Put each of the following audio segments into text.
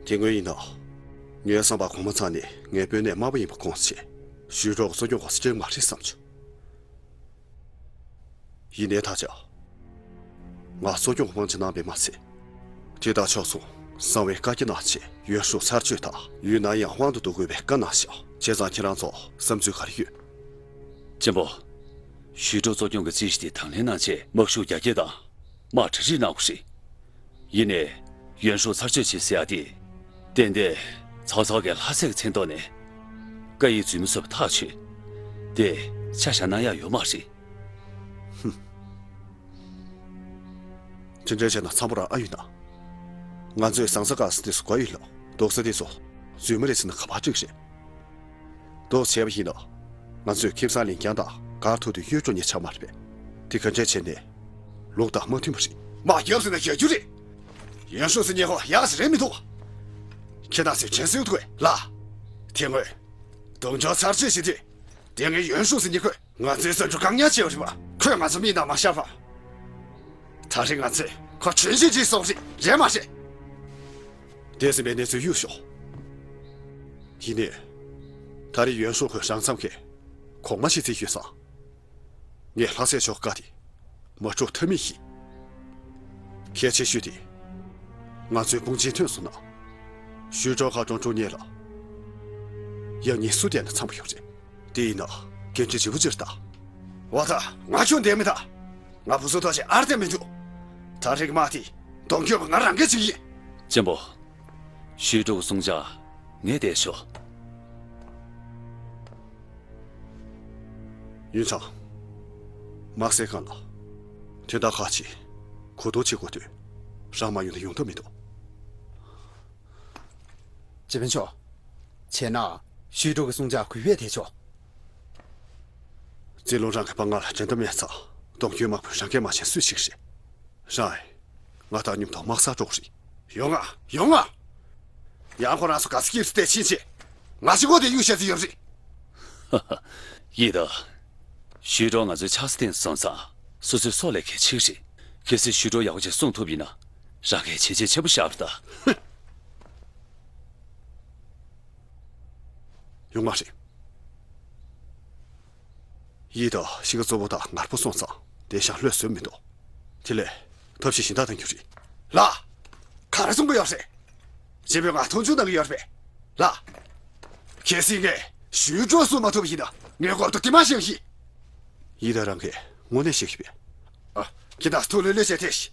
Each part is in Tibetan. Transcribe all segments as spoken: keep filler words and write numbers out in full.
དེ་སྔོན་ཡིན་ན། ངའི་བསམ་པར་གོང་མ་ཚང་ནི་ངའི་དཔོན་གནས་དམའ་པོ་ཡིན་པ་དགོངས་བྱས། ཞུས་ཀྲོའུ་གསོ་སྐྱོང་གོ་ས་སྤྲད་མ་རེད་བསམ་བྱུང་། ཡིན་ནའི་ད་ཆ། ང་གསོ་སྐྱོང་དབང་ཆ་གནང་བས་མ་ཚད། དེ་དག་ཕྱོགས་མཚུངས་གསང་བའི་བཀའ་རྒྱ་གནང་བྱས་ཡོན་ཧྲུའུ་ཚར་གཅོད་དང་ཡུན་ནན་ཡང་དབང་དུ་བསྡུ་དགོས་པའི་བཀའ་གནང་ཤག་བྱས་ཙང་ཁྱེད་རང་ཚོ་བསམ་ཚུལ་ག་རེ་ཡོད། གཅེན་པོ། ཞུས་ཀྲོའུ་གསོ་སྐྱོང་གི་རྩིས་གཞི་དེ་དང་ལེན་གནང་བྱས་དམག་ཤུགས་རྒྱ་སྐྱེད་དང་། དམག་གྲ་སྒྲིག་གནང་དགོས་རེད། ཡིན་ནའི། ཡོན་ཧྲུའུ་ཚར་གཅོད་བྱེད་ཟེར་ཡ་དེ། ཏན་ཏན་ཚོགས་གཙོ་གི་ལྷ་སྲས་ཀྱི་མཚན་ཐོག་ནས་བཀའ་ཡིག་རྫུན་མ་བཟོས་པ་ཐག་ཆོད། དེ་ཆ་བཞག་གནང་ཡ་ཡོད་མ་རེད། ཧུམ། དེ་འདྲ་བྱས་ན་འཚམ་པོ་རང་ཨ་ཡོད་ན། ང་ཚོས་ཟང་ཟ་ག་ས་དེ་ཚོ་དགའ་ཡོད་ལོ། རྡོག་ས་དེ་ཚོ་རྫུན་མ་རེད་ཟེར་ན་ག་པར་འགྲིག་རེད། ཏོག་ཙམ་བྱས་པ་ཡིན་ན། ང་ཚོས་ཁེ་བཟང་ལེན་རྐྱང་དང་གར་ཐུག་དུས་གཡོལ་འགྲོ་ཉེན་ཆགས་མ་རེད་པས། དེ་ག་འདྲས་བྱས་ནས་ལུགས་དང་མ་མཐུན་པ་རེད། དམག་རྒྱབ་ཟེར་ན་རྒྱག་རྒྱུ་རེད། ཡོན་ཧྲུའུ་ཟེར་མཁན་ཁོ་ཡག་ཞིག་རེད་མི་འདུག་ཁྱེད་རང་ཚོས་དྲན་གསོ་ཐུབ་ལ། དེ་སྔོན་དུང་ཕྱུར་ཚར་གཅོད་བྱེད་དུས་དེ་སྔའི་ཡོན་ཧྲུའུ་ཟེར་མཁན་ཁོས་ང་ཚོའི་བཙོན་གྲུ་བཀག་ཉར་བྱས་པ་རེད་པ། ཁོས་ང་ཚོ་མིག་ནང་མ་ཤར་བ། ད་རེས་ང་ཚོས་ཁོ་གྲོས་གཞི་ཅིག་སོགས་རེད་རེད་མ་རེད། འདས་ཟིན་པའི་གནས་ཚུལ་གཡུག་ཞོག་ཡིན་ནའི། ད་རེས་ཡོན་ཧྲུའུ་ཁོས་རང་མཚམས་ཀྱི་གོང་མ་བྱེད་རྩིས་ཡོད་ཙང་། ངས་ལྷ་སྲས་མཆོག་བཀའ་དེ་མ་སྒྲུབ་ཐབས་མེད་ཡིན། གལ་ཆེ་ཤོས་དེ། ང་ཚོའི་དཔུང་ཆེན་ཐོན་སོང་ན། ཞུས་ཀྲོའུ་མཁར་གྲོང་དཀྲུག་མཁན་ལ། ཡང་ཉེས་སུ་བསྡད་ན་འཚམ་པོ་ཡོད་རེད། དེ་ཡིན་ན་འགན་འཁྲི་ལྗིད་པོ་ཅིག་རེད་ད། འོ་ད་ང་ཁྱོད་བསྡད་མི་ད། ང་བུ་སུ་ཐོག་ཆེ་ཨར་ཏེ་མི་འདུག་ད་རེས་ཀྱི་དམག་དེ་གདོང་སྐྱོན་པ་ང་རང་གིས་བྱེད་ཀྱི་ཡིན། གཅེན་པོ། ཞུས་ཀྲོའུ་གསུང་ཅག་ངས་བསྡད་ཤོག་ཡུན་ཆང་། དམག་སའི་སྒང་ལ། དོན་དག་ཁག་ཅིག་གོ་བསྡུར་བྱེད་དགོས་དུས། རང་མ་ཡོང་ན་ཡོང་ཐབས་མི་འདུག་སྤྱི་དཔོན་མཆོག་བྱས་ན། ཞུས་ཀྲོའུ་གི་གསུང་ཆ་གུས་པས་དེ་ཆོག་རྩིས་ལོ་རང་གི་པ་ང་ལ་འགྲན་ཟླ་མེད་ཙང་གདོང་སྐྱོན་དམག་དཔོན་རང་སྐད་མ་ཆེན་སུས་ཤེས་ཀྱི་རེད། རང་ཨེ། ང་དང་མཉམ་དུ་དམག་སར་འགྲོ་གི་རེད། ཡོང་ང་ཡོང་ང་། ཡང་ཁོ་རང་ཚོ་ག་ཚོད་སྐྱིད་སུ་བལྟས་ཕྱིན་ཆད། ང་ཞིག་གོ་དེ་གཡུག་བཤད་ཚུལ་ཡོད་རེད། ཡིན་ད། ཞུས་ཀྲོའུ་ང་ཚོའི་ཆགས་ས་སྟེང་སོང་ཙང་སོ་སོའི་སྲོག་ལས་གལ་ཆེ་གི་རེད། གལ་སྲིད་ཞུས་ཀྲོའུ་ཡག་པོ་ཅིག་གསུང་ཐུབ་ཡིན་ན། རང་གི་བྱས་རྗེས་ཆེན་པོ་ཤར་བ་རེད་ད། ཡོང་མ་རེད། ཡིད་དང་གཤིས་ཀ་གཙོ་བོ་དང་ངར་པོ་སོང་ཙང་དེ་ཤ་ལྷོད་བཟོས་མི་འདུག་དེ་ལས་ཐབས་ཤེས་གཞན་དག་གཏང་རྒྱུ་རེད། ལགས། ག་རེ་གསུང་གི་ཡོད་རེད། སྤྱི་པས་ང་མཐོང་ཆུང་གནང་གི་ཡོད་རེད་པས། ལགས། གལ་སྲིད་ངས་ཞུས་ཀྲོའུ་གསུང་མ་ཐུབ་ཡིན་ན་ངའི་སྐོར་དུ་དེ་མ་ཤེས་ཤིག་ཡིད་དང་རང་གིས་དངོས་གནས་ཤེས་ཤིག་པས། ཨ། ཁྱེད་དང་ཐུགས་ལྷོད་ལྷོད་བྱས་ཐལ་ཤིག་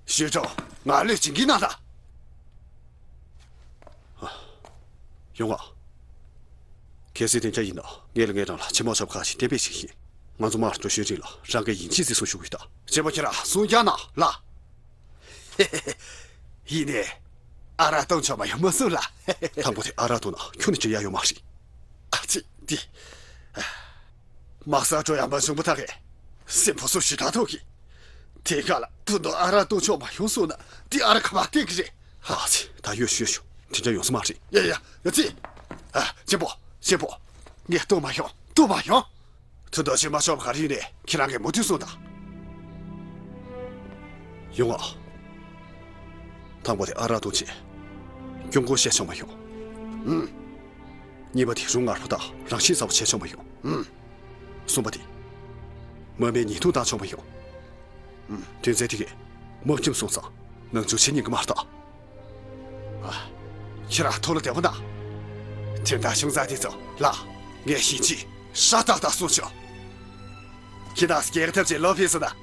ཞུས་ཀྲོའུ་ང་ལོས་བྱིན་གྱིས་གནང་དང་། ཡོང་ང་། གལ་སྲིད་དེ་འདྲ་ཡིན་ན་ངས་ལ་ངས་རང་ལ་ཆེ་མོ་ཆབ་ཁ་ཞིག་གཏན་འབེབས་ཤིག་ཡིན། ང་ཚོ་མར་འགྲོ་ཤོད་རིང་ལ་རང་གིས་ཡིན་གཅིག་མིན་གཅིག་གསུང་ཞུ་གི་ཡོད་ད། གཅེན་པོ་ཁྱེད་རང་གསུང་རྐྱང་གནང་ལ། ཡིན་ནའི། ཨ་རག་བཏུང་ཆོག་མ་ཡོང་མ་གསུང་ལ། དང་པོ་དེ་ཨ་རག་བཏུང་ན་ཁྱོད་ནི་འབྲེལ་ཡ་ཡོད་མ་རེད། ཨ་ཙི་འདི། དམག་སར་འགྲོ་ཡ་མ་བྱུང་པ་ཐག་གི། སེམས་པོ་སུ་ཞེ་དྲག་ཐོག་གི། དེ་ག་ལ་དུ་དུ་ཨ་རག་བཏུང་ཆོག་མ་ཡོང་སོང་ན་དེ་ཨ་རག་ག་པར་བསྟན་གི་རེད། ཨ་ཙི་ད་ཡོད་ཞུ་ཡོད་ཞུ། དེ་འདྲ་ཡོང་ས་མ་རེད། ཡ་ཡ་ཡ་ཙི། ཨ་གཅེན་པོ་གཅེན་པོ། ངས་བཏུང་མ་ཡོང་བཏུང་མ་ཡོང་། དུ་དུ་ཕྱིན་མ་ཆོག་ག་རེ་ཡིན་ནས་ཁྱེད་རང་གིས་མུ་མཐུད་གསུངས་དང་། ཡོང་ང་། དང་པོ་དེ་ཨ་རག་བཏུང་བྱས། སྐྱོན་ཁུངས་བཤད་ཆོག་མ་ཡོང་། ཨུམ། གཉིས་པ་དེ་རུ་ངར་པོ་དང་རང་བཞིན་གསལ་པོ་བྱས་ཆོག་མ་ཡོང་། ཨུམ། གསུམ་པ་དེ། མ་སྨད་ཉེས་རྡུང་བཏང་ཆོག་མ་ཡོང་། ཨུམ། དོན་ཚན་དེ་གས་དམག་ཁྲིམས་སོང་ཙང་ནང་འཇུག་བྱེད་ཉན་གི་མ་རེད་ད། ཨ། ཁྱེད་རང་ཐུགས་ལ་བདེ་པོ་གནང་། དོན་དག་ཆུང་ཙག་དེ་ཚོ་ལ་ངས་ཞིབ་ཅིག་ཧྲ་ཏག་ཏག་གསུངས་ཆོག་ཁྱེད་རང་སྐྱེལ་ཐབས་ཅིག་ལོ་ཕེབས་སོང་ན།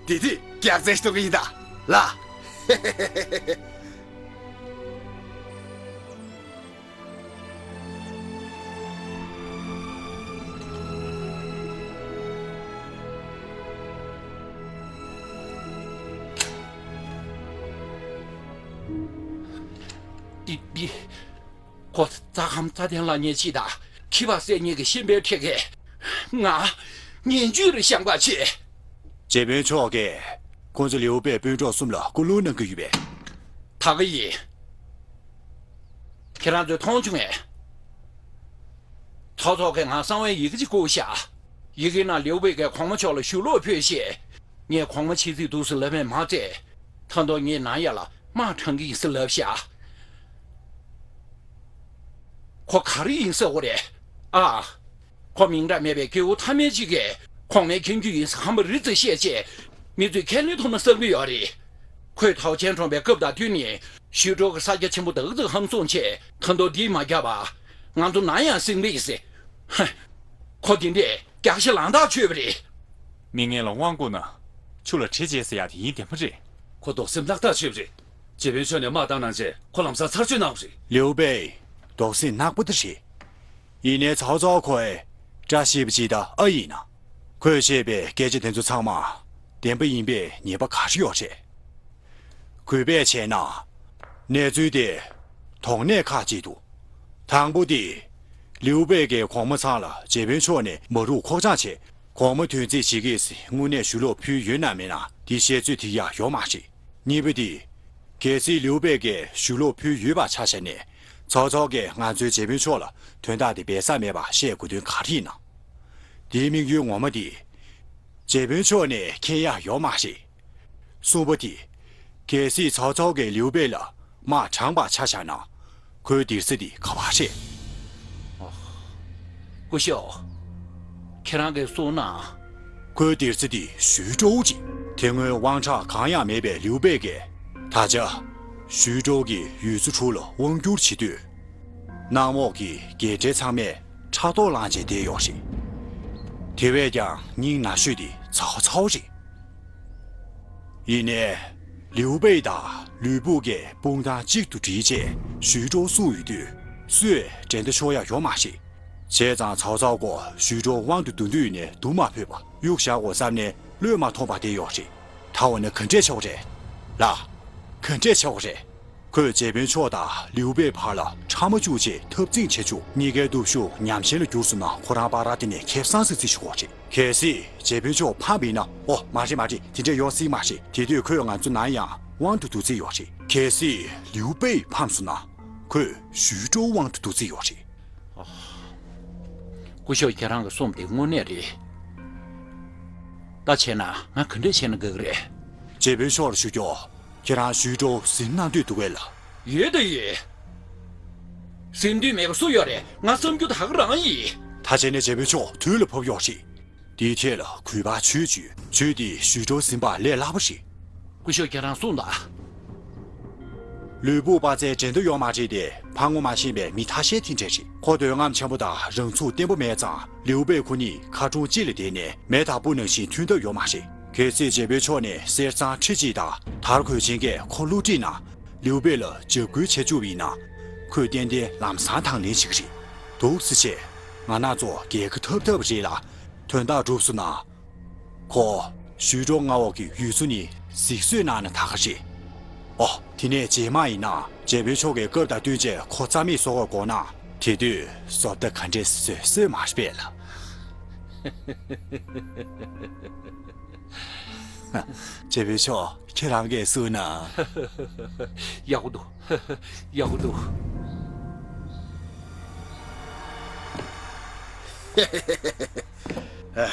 དེ་དུས་སྐྱག་རྫས་གཏོང་གི་ཡིན་ད་ལ། འདི་འདི། ཁོ་རྩ་ཁམས་རྩ་ལྡན་ལ་ཉེ་ཆེ་དང་ཁྱི་པ་བསད་ཉེས་ཀྱི་ཤན་པའི་ཁྲི་གས། ང་ངན་ཇུས་ལ་བཤང་པ་བྱེད། རྗེ་དཔོན་མཆོག་གིས་ཁོང་ཚོ་ལེའུ་པས་སྤུན་གྲོགས་གསུམ་ལ་སྐུ་སློང་གནང་གི་ཡོད་པས། ད་ག་ཡིན། ཁྱེད་རང་ཚོས་མཐོང་བྱུང་ངས། ཚོགས་གཙོ་གིས་ང་གསང་བའི་ཡི་གེ་ཅིག་བསྐུར་བཞག་ཡི་གེ་ནང་ལེའུ་པེ་གིས་གོང་མ་མཆོག་ལ་ཞུ་ལོག་ཕུལ་ཞེས། ངས་གོང་མ་མཆེད་རྫིག་འདུག་ཟེར་ལབ་མེད་མ་ཚད། ད་དུང་ངས་ནང་ཡ་ལ་དམག་དྲངས་ཀྱི་ཡིན་ཟེར་ལབ་བཞག་ཁོ་ག་རེ་ཡིན་ཟེར་བ་རེད། ཨ། ཁོ་མིང་གྲགས་མེད་པའི་སྐྱེ་བོ་ཐ་མལ་ཅིག་གིས་གོང་མའི་ཁྱིམ་རྒྱུད་ཡིན་ཟེར་ཧམ་པ་རི་ཙི་བཤད་རྗེས། མི་ཚོས་ཁས་ལེན་ཐུབ་ན་བསམ་གྱི་ཡོད་རེད། ཁོས་ཐའོ་ཆན་གྲོངས་པའི་སྐབས་དང་བསྟུན་ནས་ཞུས་ཀྲོའུ་གི་ས་སྐྱ་ཆེན་པོ་དག་ཙིག་ཧམ་བཟུང་བྱས། ད་དུང་འདིས་མ་ཁྱབ་པ། ང་ཚོ་ནམ་ཡང་སྲིང་མེད་ཟེར། ཧ། ཁོ་འདི་འདྲས་རྒྱགས་ཤ་ལང་ཐག་ཆོད་པ་རེད། མི་ངན་ལ་དབང་བསྐུར་ན་ཆུ་ལ་གྲི་བྱེད་ཟེར་ཡག་དེ་ཡིན་བདེན་པ་རེད། ཁོ་རྡོག་སེམས་ནག་ཐག་ཆོད་པ་རེད། རྗེ་དཔོན་མཆོག་ནས་དམག་བཏང་གནང་རྗེས་ཁོ་ལམ་སང་ཚར་གཅོད་གནང་བ་རེད། ལིའུ་པེ་རྡོག་སེམས་ནག་པོ་དེ་རེད། ཡིན་ནའི་ཚའོ་ཚའོ་ཁོས་བཀྲ་ཤིས་པ་ཅིག་ད་ཨ་ཡིན་ན། ཁོས་བཤད་པའི་སྐད་ཆ་དེ་ཚོ་ཚང་མ་བདེན་པ་ཡིན་པའི་ངེས་པ་ག་རེ་ཡོད་རེད། གུས་པས་བྱས་ན། གནས་ཚུལ་དེ་དོགས་གནས་ཁག་ཅིག་འདུག་དང་པོ་དེ། ལིའུ་པེ་གིས་གོང་མ་ཚང་ལ་རྗེ་དཔོན་མཆོག་ནས་མ་རུག་ཁོག་བཅངས་བྱས། གོང་མ་དོན་རྩིས་བྱེད་ཀྱི་ཟེར་དངོས་གནས་ཞུ་ལོག་ཕུལ་ཡོད་ན་མེད་ན་དེ་བཤད་ཚོད་ཐིག་ཡག་ཡོད་མ་རེད། གཉིས་པ་དེ། གལ་སྲིད་ལིའུ་པེ་གིས་ཞུ་ལོག་ཕུལ་ཡོད་པ་ཆ་བཞག་ནས། ཚའོ་ཚའོ་གིས་ང་ཚོའི་རྗེ་དཔོན་མཆོག་ལ་དོན་དག་དེ་སྦས་ས་མེད་པ་བཤད་དགོས་དོན་ག་རེ་ཡིན་ནམ། དེའི་དམིགས་ཡུལ་ངོ་མ་དེ། རྗེ་དཔོན་མཆོག་ནས་མཁྱེན་ཡག་ཡོད་མ་རེད། གསུམ་པ་དེ། གལ་སྲིད་ཚའོ་ཚའོ་གིས་ལིའུ་པེ་ལ་དམག་དྲངས་པ་ཆ་བཞག་ན། ཁོའི་སྡེར་རྩེ་དེ་ག་པར་རེད། སྐུ་ཞབས། ཁྱེད་རང་གིས་གསུངས་ན། ཁོའི་སྡེར་རྩེ་དེ་ཞུས་ཀྲོའུ་རེད། དེ་སྔོན་དབང་གྲགས་གང་ཡང་མེད་པའི་ལིའུ་པེ་གིས། ད་ཆ། ཞུས་ཀྲོའུ་གི་ཡུལ་ཚོ་དྲུག་ལ་དབང་བསྒྱུར་བྱེད་དུས། གནམ་འོག་གི་རྒྱལ་ཕྲན་ཚང་མས་ཕྲག་དོག་ལངས་བྱས་བསྡད་ཡོད་རེད། དེ་བས་ཀྱང་སྙིང་ན་ཤོས་དེ་ཚའོ་ཚའོ་རེད། ཡིན་ནའི། ལིའུ་པེ་དང་ལུས་ཕུག་གིས་དཔུང་ཐང་གཅིག་ཏུ་སྒྲིལ་རྗེས་ཞུས་ཀྲོའུ་སྲུང་ཡོད་དུས། སུས་འགྲན་ཟླ་ཤོར་ཡག་ཡོད་མ་རེད། བྱས་ཙང་ཚའོ་ཚའོ་ཁོ་ཞུས་ཀྲོའུ་དབང་དུ་བསྡུ་འདོད་ནས་བསྡུ་མ་ཕོད་པ་གཡུག་བཞག་དགོས་བསམ་ནས་བློས་མ་ཐོངས་པ་བསྡད་ཡོད་རེད། ད་འོ་ན་ག་འདྲས་ཆགས་རེད། ལགས། ག་འདྲས་ཆགས་རེད། ཁོས་རྗེ་དཔོན་མཆོག་དང་ལིའུ་པེ་བར་ལ་ཁྲག་མ་བཅུག་ཆེད་འཐབ་འཛིང་བྱེད་ཆོག་གཉིས་ཀའི་སྟོབས་ཤུགས་ཉམས་ཞན་ལ་གྱུར་སོང་ན་ཁོ་རང་བར་དེ་ནས་ཁེ་བཟང་སི་སི་ཞིག་ཡོད་རེད། གལ་སྲིད་རྗེ་དཔོན་མཆོག་ཕམ་པ་ཡིན་ན། ཨོ་མ་རེད་མ་རེད། དེ་འདྲས་ཡོང་སྲིད་མ་རེད། དེ་དུས་ཁོས་ང་ཚོ་ནམ་ཡང་དབང་དུ་བསྡུ་རྩིས་ཡོད་རེད། གལ་སྲིད་ལིའུ་པེ་ཕམ་སོང་ན་ཁོས་ཞུས་ཀྲོའུ་དབང་དུ་བསྡུ་རྩིས་ཡོད་རེད། སྐུ་ཞབས་ཁྱེད་རང་གིས་གསུངས་དེ་དངོས་གནས་རེད། ད་བྱས་ན་ང་ག་འདྲས་བྱས་ན་དགའ་གི་རེད། རྗེ་དཔོན་མཆོག་ལ་ཞུ་རྒྱུ། ཁྱེད་རང་ཞུས་ཀྲོའུ་ཟིན་གནང་འདོད་འདུག་གས་ལགས། ཡོད་དང་ཡོད། ཟིན་འདོད་མེད་པ་སུ་ཡོད་རེད། ང་བསམ་རྒྱུ་ད་ག་རང་ཡིན། ད་བྱས་ན་རྗེ་དཔོན་མཆོག་དུས་ལ་བབ་ཡོད་རེད། དེའི་ཐད་ལ་གུས་པ་ཆོས་བརྒྱུད་ཆོས་དེ་ཞུས་ཀྲོའུ་ཟིན་པ་ལས་སླ་པོ་རེད། སྐུ་ཞབས་ཁྱེད་རང་གསུངས་དང་། ལུས་པོ་དཔའ་རྩལ་འགྲན་ཟླ་ཡོད་མ་རེད་དེ། ཕར་ངོ་མ་ཤེས་པའི་མི་ཐ་ཤལ་དེ་འདྲས་རེད། ཁོ་འདོད་རྔམ་ཆེན་པོ་དང་རང་ཚུགས་བརྟན་པོ་མེད་ཙང་། ལིའུ་པེ་ཁོ་གཉིས་ཁ་གྲོང་གཅིག་ལ་བསྡད་ནས་མེ་དང་སྤུ་ནང་བཞིན་མཐུན་ཐབས་ཡོད་མ་རེད། གལ་སྲིད་རྗེ་དཔོན་མཆོག་ནས་གསེར་རྩང་ཁྲི་གཅིག་དང་དར་གོས་ཆེན་གྱིས་ཁོ་བསླུ་བྲིད་ན། ལིའུ་པེ་ལ་འཇབ་རྒོལ་བྱེད་བཅུག་པ་ཡིན་ན། ཁོས་ཏན་ཏན་ལམ་སང་དང་ལེན་བྱེད་ཀྱི་རེད། འདུག་སེ་བྱས། ང་རང་ཚོ་རྒྱལ་ཁ་ཐོབ་ཐབས་རེད་ལ། དོན་དག་འགྲུབ་སོང་ན། ཁོ་ཞུས་ཀྲོའུ་མངའ་འོག་གི་ཡུལ་ཚོ་ནས་གཟིགས་གསོལ་གནང་ན་ད་ག་རེད། ཨོ། དེ་ནས་རྗེས་མ་ཡིན་ན་རྗེ་དཔོན་མཆོག་གི་སྐབས་དང་བསྟུན་བྱས་ཁོ་རྩ་མེད་བཟོ་དགོས་དགོངས་ན། དེ་དུས་བཟོ་ལྟ་ག་འདྲས་བཟོས་བཟོས་མ་རེད་པས་ལ། རྗེ་དཔོན་མཆོག་ཁྱེད་རང་གིས་གསུངས་ན། ཡག་པོ་འདུག་ཡག་པོ་འདུག་ཨ།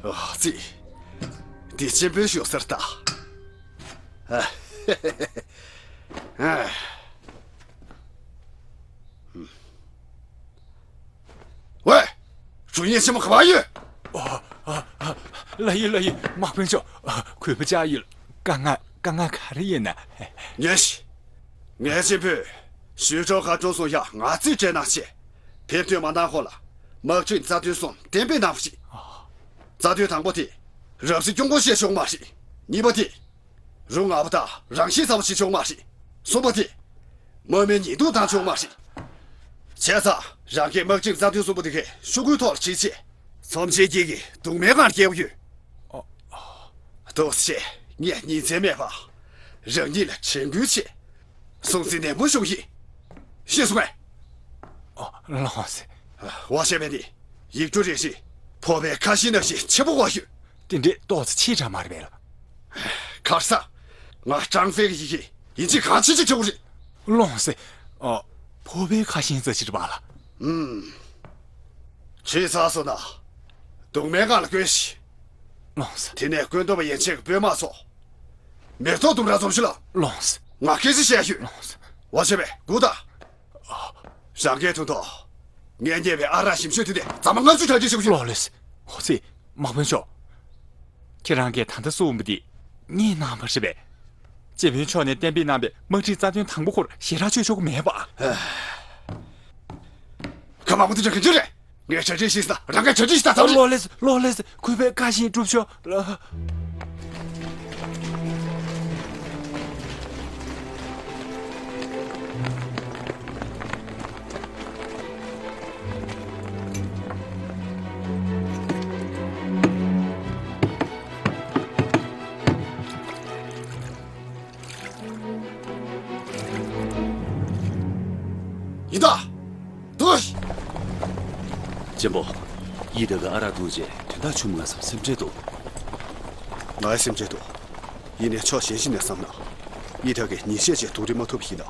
ཨོ་ཙི། འདི་གཅེན་པོའི་ཞོ་གསར་ད། ཨ། ཨ། ཝེ། ཞུ་ཡན་ཆེན་མོ་ག་པར་ཡོད། ཨ། ཨ། ཨ། ལགས་ཡིན་ལགས་ཡིན། དམག་དཔོན་མཆོག་ཨ། གུས་པ་བཅག་ཡིན། དཀའ་ངལ་དཀའ་ངལ་ག་རེ་ཡིན་ན། ཉན་ཞིག་ངའི་གཅེན་པོས་ཞུས་ཀྲོའུ་ཁ་གྲོང་སོང་ཡག་ང་རྩིས་སྤྲད་གནང་ཞེས། ཕེབས་ཐོན་མ་གནང་གོང་ལ་དམག་ཁྲིམས་རྩ་དོན་གསུམ་གཏན་འབེབས་གནང་བ་ཞིག་རྩ་དོན་དང་པོ་དེ། རབ་སྲིད་སྐྱོང་སྒོ་བཤད་ཆོག་མ་རེད། གཉིས་པ་དེ། རུ་ང་པ་དང་རང་ཤེད་ཚ་པོ་བྱེད་ཆོག་མ་རེད། གསུམ་པ་དེ། དམག་མི་ཉེས་རྡུང་བཏང་ཆོག་མ་རེད། བྱས་ཙང་རང་གིས་དམག་ཁྲིམས་རྩ་དོན་གསུམ་པོ་དེ་གའི་ཤོག་གུའི་ཐོག་ལ་བྲིས་བྱས། ཚོམས་ཆེན་དཀྱིལ་གྱི་གདུང་མའི་སྒང་ལ་བསྐྱལ་གྱི་ཡོད། འདུག་སེ་ངས་ཉིན་མཚན་མེད་པར་རང་ཉིད་ལ་དྲན་སྐུལ་བྱས། སྲུང་བརྩི་ནན་པོ་ཞུ་གི་ཡིན། ཤེས་སོང་ངས། ཨོ། ལགས་སེ། ཝ་ཤེ་བེ་ནི་ཡིག་འབྲུ་རེ་རེ་ཕོར་པའི་ཁ་ཤིང་ནང་བཞིན་ཆེན་པོ་བཀོད་ཡོད། དེ་འདྲའི་ཏོག་ཙམ་ཆེ་དྲགས་མ་རེད་པས་ལགས། ཁར་ས། ང་ཀྲང་ཧྥེ་གི་ཡི་གེ་ཡིན་གཅིག་གང་ཕྱིན་གཅིག་བྱེད་དགོས་རེད། ལགས་སེ། ཨ། ཕོར་པའི་ཁ་ཤིང་ཟེར་གྱི་རེད་པ་ལགས། ཨུམ། བྲིས་ཚར་སོང་ན། གདུང་མའི་སྒང་ལ་བསྐྱལ་ཞིག་ལགས་སེ། དེ་ནས་བཀོད་འདོམས་པ་ཡན་ཆད་ཀྱིས་དཔོན་དམག་ཚོ། མེ་ཏོག་ལྡུམ་ར་འཛོམས་ཞུ་ལ། ལགས་སེ། ང་སྐད་ཆ་བཤད་ཡོད། ལགས་སེ། ཝ་ཤེ་བེ་སྒུག་དང་། ཨ། རང་གིས་མཐོང་ཐོག་ངས་རྙེད་པའི་ཨ་རག་ཞིམ་ཤོས་དེ་དེ་ཟ་མ་ལྔ་བཅུ་གྲ་སྒྲིག་བྱེད་དགོས་ཤོག་ལོ་ལེས། ཧོ་ཙི། དམག་དཔོན་མཆོག་ཁྱེད་རང་གིས་ད་ལྟ་གསུངས་པ་འདི་རྙེད་གནང་བ་རེད་པས། སྤྱི་དཔོན་མཆོག་ནས་གཏན་འབེབས་གནང་བའི་དམག་འཁྲུག་རྩ་དོན་དང་པོ་ཁོར་ཞེ་དྲག་བཅོས་ཆོག་གི་མེད་པ། ཁ་མང་པོ་དེ་འདྲ་ག་འདྲ་རེད། ངས་གྲ་སྒྲིག་ཞིག་ཟ། རང་གིས་གྲ་སྒྲིག་ཞིག་ད་ཐམས་ཅད། ལོ་ལེས། ལོ་ལེས། གུས་པས་བཀའ་བཞིན་སྒྲུབ་ཤོག་ཡིན་ད། སྡོད། གཅེན་པོ། ཡི་ད་གི་ཨ་རག་བཏུང་རྗེས་དོན་དག་བྱུང་ང་བསམ་སེམས་ཁྲལ་འདུག་ངའི་སེམས་ཁྲལ་འདུག་ཡིན་ནའི་ཕྱོགས་གཞན་ཞིག་ནས་བསམ་ན། ཡི་ད་གི་ཉིན་ཤས་རྗེས་དུག་རིགས་མ་ཐུབ་པ་ཡིན་ན།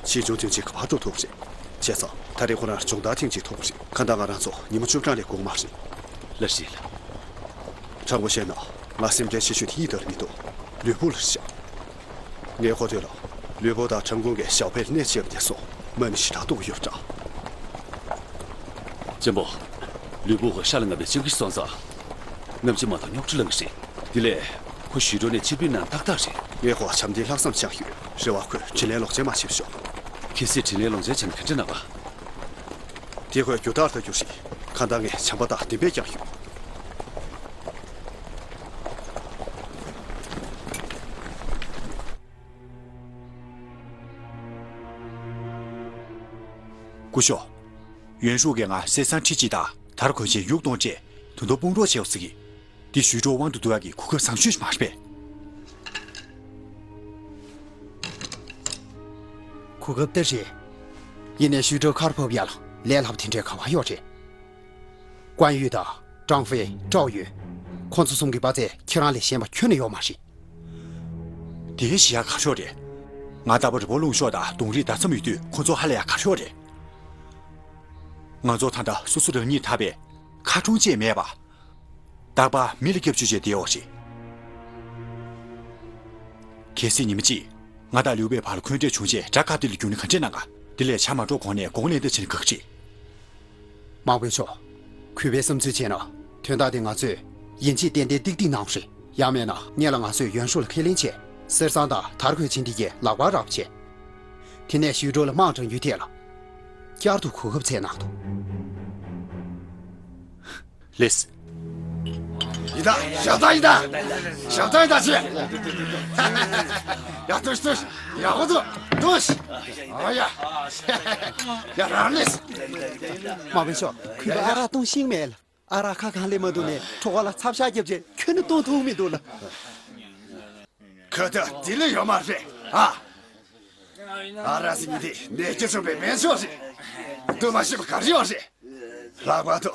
ཆེ་ཆུང་དོན་ཆེན་ག་པར་འགྲོ་ཐུབ་རེད། བྱས་ཙང་ད་རེས་ཁོ་རང་སྦྱོང་བརྡར་ཐེངས་གཅིག་ཐོབ་པ་རེད། གང་ལྟར་ང་རང་ཚོ་ཉིན་མོ་བཅུ་གྲངས་ལས་འགོར་གི་མ་རེད། ལགས་རེད་ལགས། དྲང་པོ་བཤད་ན་ང་སེམས་ཁྲལ་ཆེ་ཤོས་དེ་ཡི་ད་རེད་མི་འདུག་ལུས་པོ་ལ་རེད་ཤག་ངས་གོ་ཐོས་ལ། ལུས་པོ་དང་ཁྲམ་ཁུང་གི་ཞའོ་ཕེར་གནས་བཅས་པ་དེ་སོགས་དམག་མི་ཞེ་དྲག་གཏོགས་ཡོད་པ་འདྲ། གཅེན་པོ། ལུས་པོ་གི་ཤ་ལ་ང་བའི་སྤྱང་ཀི་སོང་ཙང་། ནམ་ཕྱེད་མ་གཏོགས་རྙོག་དྲ་ལངས་ཀྱི་རེད། དེ་ལས་ཁོ་ཞི་ཀྲོའུ་ནས་ཕྱིར་འབུད་གནང་ཏག་ཏག་རེད། ངས་ཁོ་བྱམས་བརྩེའི་ལྷག་བསམ་བཅངས་ཡོད། རེ་བ་ཁོས་དྲིན་ལན་ལོག་འཇལ་མ་བྱེད་ཤོག་གལ་སྲིད་དྲིན་ལན་ལོག་འཇལ་བྱས་ན་ག་འདྲ་གནང་ག་དེ་ཁོས་རྒྱུ་དག་ལྟ་རྒྱུ་རེད། གང་ལྟར་ངས་བྱམས་པ་དང་བདེན་པའི་རྒྱག་ཡོད། སྐུ་ཞབས། ཡོན་ཧྲུའུ་གིས་ང་གསེར་སྲང་ཁྲི་གཅིག་དང་དར་གོས་ཆེན་ཡུག་སྟོང་སྤྲད། དུང་དུ་དཔུང་རོགས་བྱེད་རོགས་ཟེར་གི། འདི་ཞུས་ཀྲོའུ་དབང་དུ་བསྡུ་ཡག་གི་གོ་སྐབས་བཟང་ཤོས་ཤིག་མ་རེད་པས། གོ་སྐབས་དེ་རེད། ཡིན་ནའི་ཞུས་ཀྲོའུ་ཁར་ཕབ་ཡག་ལ་ལས་སླ་པོ་དེ་འདྲའི་ག་པར་ཡོད་རེད། ཀོན་ཡུས་དང་ཀྲང་ཧྥེ། ཀྲའོ་ཡུས། ཁོང་ཚོ་གསུམ་གྱི་དཔའ་རྩལ་ཁྱེད་རང་ལས་ཞན་པ་ཁྱོན་ནས་ཡོད་མ་རེད། དེ་གའི་ཞུ་ཡག་ག་ཤོག་རེད། ང་ལྟ་བུ་རི་བོ་ལུང་གཤོག་དང་གདོང་རིས་ཟླ་མཚམས་ཡོད་དུས་ཁོང་ཚོ་ཧ་ལས་ཡག་ག་ཤོག་རེད། ང་ཚོ་ད་ལྟ་སོ་སོ་རང་ཉིད་ཐར་པའི་མཁར་གྲོང་ཅིག་མེད་པ། རྟག་པར་མི་ལ་སྐྱབས་བཅོལ་བྱས་བསྡད་ཡོད་རེད། གལ་སྲིད་ཉི་མ་གཅིག་ང་དང་ལིའུ་པེ་བར་ལ་འཁོན་འགྲས་བྱུང་རྗེས་དགྲ་བཀབ་སྟེ་ལ་རྒྱུག་ན་ག་འདྲས་གནང་ག་དེ་ལས་བྱ་མ་འགྲོ་གོང་ནས་གོང་ལེན་ལྟ་བྱེད་ན་དགའ་གི་རེད། དམག་དཔོན་མཆོག་གུས་པའི་བསམ་ཚུལ་བྱས་ན། དོན་དག་དེ་ང་ཚོས་ཡིན་གཅིག་ཏན་ཏན་ཏིག་ཏིག་གནང་རེད། ཡང་མེད་ན་སྔོན་ལ་ང་ཚོས་ཡོན་ཧྲུའུ་ལ་ཁས་ལེན་བྱས། གསེར་སྲང་དང་དར་གོས་ཆེན་དེ་གའི་ལག་པར་རག་བྱས། དེ་ནས་ཞུས་ཀྲོའུ་ལ་དམག་དྲངས་རྒྱུའི་ཐད་ལ། བསྐྱར་དུ་གོ་སྐབས་བཙལ་གནང་དང་། ལེས། ཡིན་ད། ཞབས་ཏང་ཡིན་ད། ཞབས་ཏང་ཡིན་ད་ཆེ། ཡ་ཏུ་ཤི་ཏུ་ཤི། ཡ་ཧོ་ཏུ་ཏུ་ཤི། ཨ་ཡ། ཡ་རང་ལེས། དམག་དཔོན་མཆོག་གུས་པ་ཨ་རག་བཏུང་ཤེས་མེད་ལ། ཨ་རག་ཁ་གང་ལས་མ་བཏུང་ནས་གྲོད་ཁོག་ལ་ཚབ་ཤ་རྒྱབ་བྱས་ཁྱོན་ནས་བཏུང་ཐུབ་མི་འདུག་ལ། ཁ་ད་དེ་ལས་ཡོད་མ་རེད་ཨ། ཨ་རག་ཟེར་མཁན་དེ་ནད་ཀྱིས་བཟུང་བའི་སྨན་མཆོག་རེད། འདུག་མ་ཤེས་པ་ག་རེ་ཡོད་རེད། ལྷག་པར་དུ།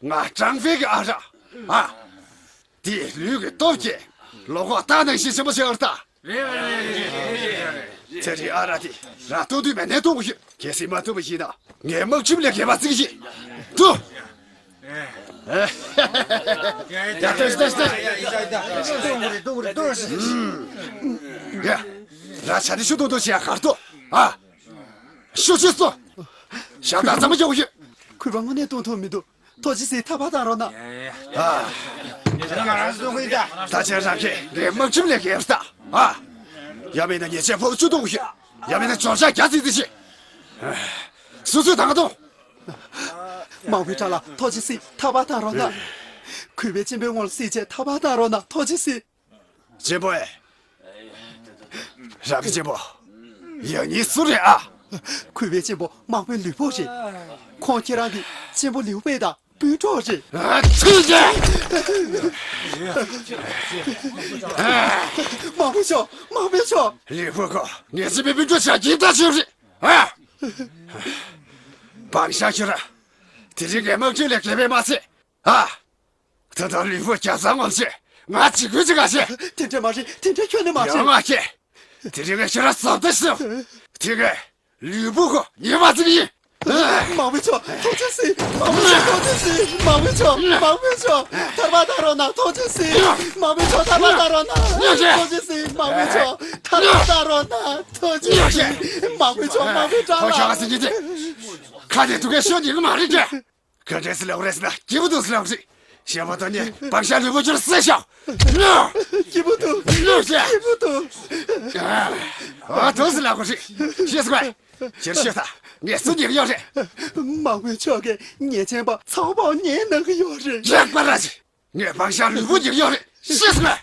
ང་ཀྲང་ཧྥེ་གི་ཨ་རག་ཨ། དེ་ལུས་ཀྱི་སྟོབས་ཀྱིས་ལོ་ཁོག་སྟག་ནང་བཞིན་ཆེན་པོ་བྱེད་པ་རེད་ད། ཚེ་རིང་ཨ་རག་དེ་རང་བཏུང་དུས་མེད་ནས་བཏུང་གི་ཡོད། གལ་སྲིད་མ་བཏུང་བ་ཡིན་ན་ངའི་དམག་ཁྲིམས་ལས་འགལ་བ་བརྩི་གི་ཡིན། བཏུང་། ཡ་ལྟོས་ཤིག་ལྟོས་ཤིག་ལྟོས་ཤིག་ལྟོས་ཤིག་ཡ། རང་ཆ་ནས་ཤུགས་གཏོང་གཏོང་བྱེད་ཡ་གར་ཐོག་ཨ། ཤུགས་ཆེ་སོང་། ཞབས་ཏང་ཚང་མ་ཡོང་གི་ཡོད། གུས་པ་དངོས་གནས་གཏོང་ཐུབ་མི་འདུག་ཐུགས་རྗེ་གཟིགས་ཐར་པ་གཏང་རོགས་གནང་། ཨ། ད་ཆ་རང་གིས་ངའི་དམག་ཁྲིམས་ལས་འགལ་ད། ཨ། ཡང་མིན་ན་ཉེས་ཆད་ཕོག་བཅུག་གཏོང་གི་ཡོད། ཡང་མིན་ན་བྱོལ་ཞག་བརྒྱ་བརྩིས་ཏེ་ཤི། སོ་སོས་ད་ག་གཏོང་། དམག་དཔོན་ཁྲ་ལགས་ཐུགས་རྗེ་གཟིགས་ཐར་པ་གཏང་རོགས་གནང་། གུས་པས་གཅེན་པོའི་ངོ་ལ་གཟིགས་བྱས་ཐར་པ་གཏང་རོགས་གནང་ཐུགས་རྗེ་གཟིགས། གཅེན་པོ་ཨེ། རང་གི་གཅེན་པོ། ཡང་སྙིང་སུ་རེད་ཨ། གུས་པའི་གཅེན་པོ་དམག་དཔོན་ལུས་པོ་རེད། ཁོང་ཁྱེད་རང་གི་གཅེན་པོ་ལིའུ་པེ་དང་སྤུན་གྲོགས་རེད། ཨ་ཚུལ་རེད། དམག་དཔོན་མཆོག་དམག་དཔོན་མཆོག་ལིའུ་པེ་ཁོ་ངའི་གཅེན་པོའི་སྤུན་གྲོགས་ཆགས་ཀྱི་ལྟ་ཞིག་རེད་ཨ། བང་ཤ་ཁྱོད་ར། དེ་རིང་ངའི་དམག་འཁྲུག་ལས་འགལ་བས་མ་ཚད་ཨ། ད་ལྟ་ལུས་པོ་རྒྱ་ཚ་ངོམ་ཆེ། ང་ཅི་དགོས་ཅི་ག་ཆེ། དེ་འདྲ་མ་རེད། དེ་འདྲ་ཁྱོན་ནས་མ་རེད། ཡང་ང་ཁྱེད། དེ་རིང་ངས་ཁྱོད་ར་ཟབ་ཏུ་ཞིབ། དེ་ངས་ལུས་པོ་ཁོ་ཉེས་པ་ཅིག་ཡིན། དམག་མི་མཆོག་ཐུགས་རྗེ་གཟིགས། དམག་མི་མཆོག་ཐུགས་རྗེ་གཟིགས། དམག་མི་མཆོག་དམག་མི་མཆོག་ཐར་པ་བཏང་རོགས་གནང་། ཐུགས་རྗེ་གཟིགས། དམག་མི་མཆོག་ཐར་པ་བཏང་རོགས་གནང་། ཐུགས་རྗེ་གཟིགས། དམག་མི་མཆོག་ཐར་པ་བཏང་རོགས་གནང་། ཐུགས་རྗེ་གཟིགས། དམག་མི་མཆོག་དམག་མི་དྲག་ལ། ཁ་ནས་དུ་གེ་ཤོ་འདི་གི་མ་རེད་ཀྱ། ག་འདྲས་སེ་ལབ་རེད་ཟེར་ན་སྐྱིད་པོ་འདུག་ཟེར་ལབ་རེད། ཞེ་མ་ཐོ་ནི་བང་ཤ་ལུས་པོ་ཅོར་སེ་ཤོག་སྐྱིད་པོ་འདུག་སྐྱིད་པོ་འདུག་ཨ་འདུག་སེ་ལབ་དགོས་རེད། ཤེས་སོང་ངས། ཁྱེར་ཤོད་ད། ངས་སུ་ཉེག་ཡོད་རེད། དམག་མི་མཆོག་གིས་ཉེས་ཅན་པ་ཚ་བོ་པའོ་ཉེས་གནང་གི་ཡོད་རེད། རེད་པ་ར་ཅི། ངས་བང་ཤ་ལུས་པོ་ཉེག་ཡོད་རེད། ཤེས་སོང་ངས།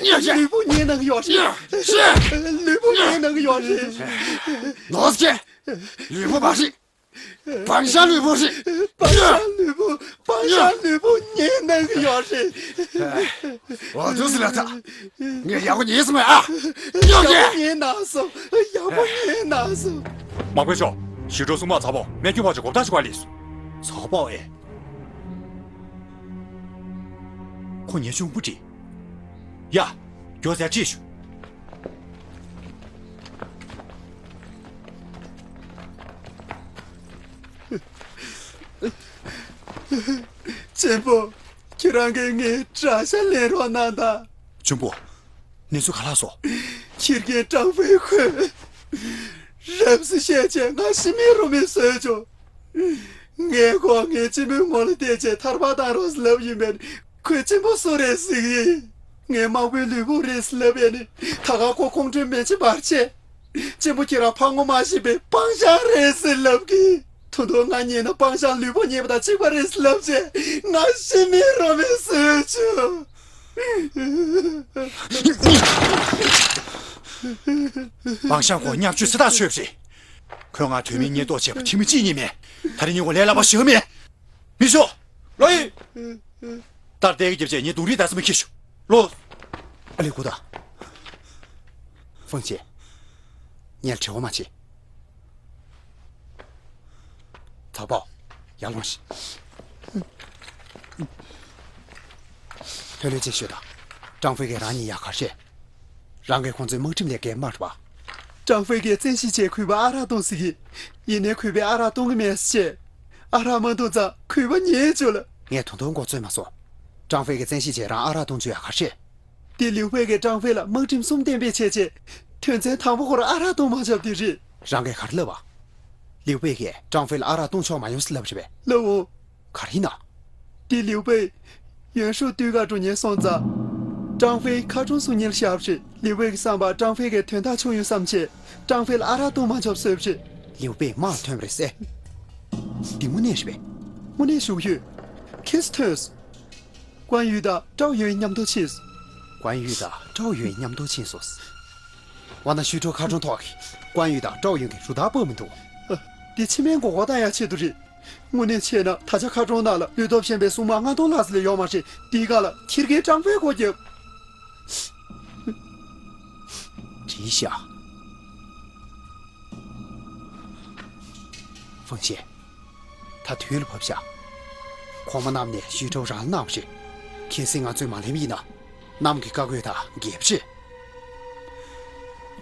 ཉེག་ཡོད་རེད། ལུས་པོ་ཉེས་གནང་གི་ཡོད་རེད། ལུས་པོ་ཉེས་གནང་གི་ཡོད་རེད། ནོར་སྐྱེ། ལུས་པོ་མ་རེད། བང་ཤ་ལུས་པོ་རེད། བང་ཤ་ལུས་པོ། བང་ཤ་ལུས་པོ་ཉེས་གནང་གི་ཡོད་རེད། འོ་འདུག་སེ་ལབ་ད། ངས་ཡག་པོ་ཉེས་སོང་ངས་ཨ། ཡག་པོ་ཉེས་གནང་སོང་། ཡག་པོ་ཉེས་གནང་སོང་། དམག་དཔོན་མཆོག་ཞི་ཁྲོ་སྲུང་མ་ཚ་བོ་སྨད་སྐྱོ་བ་ཅིག་གོ་བརྡ་ཞིག་བ་ལིས། ཚ་བོ་ཨེ། ཁོ་ངའི་གཅུང་པོ་རེད། ཡ། མགྱོགས་ཙམ་ཅིག་ཞུ། གཅེན་པོ། ཁྱེད་རང་གིས་ངའི་དགྲ་ཤ་ལེན་རོགས་གནང་དང་། གཅུང་པོ། གནས་ཚུལ་ག་ལ་སོང་། ཁྱི་རྒན་ཀྲང་ཧྥེ་ཁོས་རབ་སུ་བཤད་བྱས་ང་ཤི་མེད་རོ་མེད་བཟོས་བྱུང་། ངས་ཁོ་ངའི་གཅེན་མོའི་ངོ་ལ་བལྟས་བྱས་ཐར་པ་བཏང་རོགས་ལབ་ཡིན་པས། ཁོས་གཅེན་པོ་སུ་རེད་ཟེར་གི། ངའི་དམག་དཔོན་ལུས་པོ་རེད་ལབ་ཡས་ནི། ད་ག་ཁོ་ཁོང་ཁྲོའི་མེ་ལྕེ་འབར་བྱས། གཅེན་པོ་ཁྱེད་རང་ཕ་ངོ་མ་ཤེས་པའི་སྤང་བྱ་རེད་ཟེར་ལབ་གི། ད་དུང་ང་ཉེས་ན་སྤང་བྱ་ལུས་པོ་ཉེས་པ་དང་གཅིག་པ་རེད་ལབ་བྱས་ང་ཤི་མེད་རོ་མེད་བཟོས་བྱུང་། སྤང་བྱ་ཁོ་བརྙས་བཅོས་སུ་ཐག་ཆོད་པ་རེད། ཁོས་ང་དོན་མེད་ཉེས་འདོགས་བྱས་པ་ཐེངས་མ་གཅིག་གཉིས་མིན། ད་རེས་ངས་ཁོ་ལས་སླ་པོ་ཞིག་མིན། མི་ཤོག་ལོ་ཡི། ལྟར་བལྟས་ཀྱི་རྒྱབ་ཆས་ངས་རྡུང་རེས་ད་སེ་མ་ཁྱེར་ཤོག་ལོ། ཨ་ལེ་གུ་ད། ཧྥང་ཆེ། ངས་དྲི་བ་མ་བྱེད། ཚ་བོ། ཡར་ལོངས་ཤིག་ལྷོད་ལྷོད་ཅིག་ཤོད་དང་། ཀྲང་ཧྥེ་གིས་རང་ཉིད་ཡ་གར་བཤད། རང་གིས་ཁོང་ཚོའི་དམག་ཁྲིམས་ལས་འགལ་མ་རེད་པ། ཀྲང་ཧྥེ་གིས་བཙན་ཤེད་བྱས་གུས་པ་ཨ་རག་བཏུང་ཟེར་གི། ཡིན་ནའི་གུས་པས་ཨ་རག་བཏུང་གི་མེད་ཟེར་བཤད། ཨ་རག་མ་བཏུང་ཙང་གུས་པ་ཉལ་བཅུག་ལ། ངས་ད་དུང་མགོ་ཚོད་མ་སོང་། ཀྲང་ཧྥེ་གིས་བཙན་ཤེད་བྱས་རང་ཨ་རག་བཏུང་བཅུག་ཡ་གར་བཤད། དེ་ལིའུ་པེ་གིས་ཀྲང་ཧྥེ་ལ་དམག་ཁྲིམས་གསུམ་གཏན་འབེབས་བྱས་བྱས། དོན་ཚན་དང་པོ་ཁོ་རང་ཨ་རག་བཏུང་མ་བྱབ་དེ་རེད། རང་གིས་ག་རེ་ལབ་པ། ལིའུ་པེ་གིས་ཀྲང་ཧྥེ་ལ་ཨ་རག་བཏུང་ཆོག་མ་ཡོང་ཟེར་ལབ་རེད་པས། ལབ་འོང་། ག་རེ་ཡིན་ན། དེ་ལིའུ་པེ། ཡོན་ཧྲུའུ་དུས་ཁ་འགྲོ་ཉེན་སོང་ཙང་། ཀྲང་ཧྥེ་མཁར་གྲོང་སྲུང་ཉེན་བཞག་པ་རེད། ལིའུ་པེ་གི་བསམ་པར་ཀྲང་ཧྥེ་གི་དོན་དག་ཆོག་ཡོང་བསམ་བྱས། ཀྲང་ཧྥེ་ལ་ཨ་རག་བཏུང་མ་ཆོག་བཟོས་པ་རེད། ལིའུ་པེ་དམག་ཐོན་པ་རེད་ཟེར། འདི་དངོས་གནས་རེད་པས། དངོས་གནས་ཞུ་གི་ཡོད། ཁྱེད་ཚོ་ཐོས། ཀུན་ཡུས་དང་ཀྲའོ་ཡུན་མཉམ་དུ་ཕྱིན། ཀུན་ཡུས་དང་ཀྲའོ་ཡུན་མཉམ་དུ་ཕྱིན་སོང་། འོ་ན་ཞུས་ཀྲོའུ་མཁར་གྲོང་ཐོག་གི་ཀུན་ཡུས་དང་ཀྲའོ་ཡུན་གྱི་རུ་དར་སྤོ་མི་འདུག་འདི་ཕྱི་མའི་མགོ་སྐོར་བཏང་ཡག་ཆེད་དུ་རེད། དངོས་གནས་བྱས་ན་ད་ཆ་མཁར་གྲོང་ནང་ལ་ལུས་སྟོབས་ཞན་པའི་སྲུང་དམག་ལྔ་སྟོང་ལྷག་ཙམ་ལས་ཡོད་མ་རེད། འདིའི་སྒང་ལ་ཁྱི་རྒན་ཀྲང་ཧྥེ་སྒོ་བརྒྱབ། བྲིས་ཤག་ཧྥང་ཞེ། ད་དུས་ལ་བབ་ཤག་གོང་མ་རྣམས་ནས་ཞུས་ཀྲོའུ་རང་ལ་གནང་བ་རེད། གལ་སྲིད་ང་ཚོས་མ་ལེན་པ་ཡིན་ན། གནམ་གྱི་བཀའ་བཀོད་དང་འགལ་བ་རེད།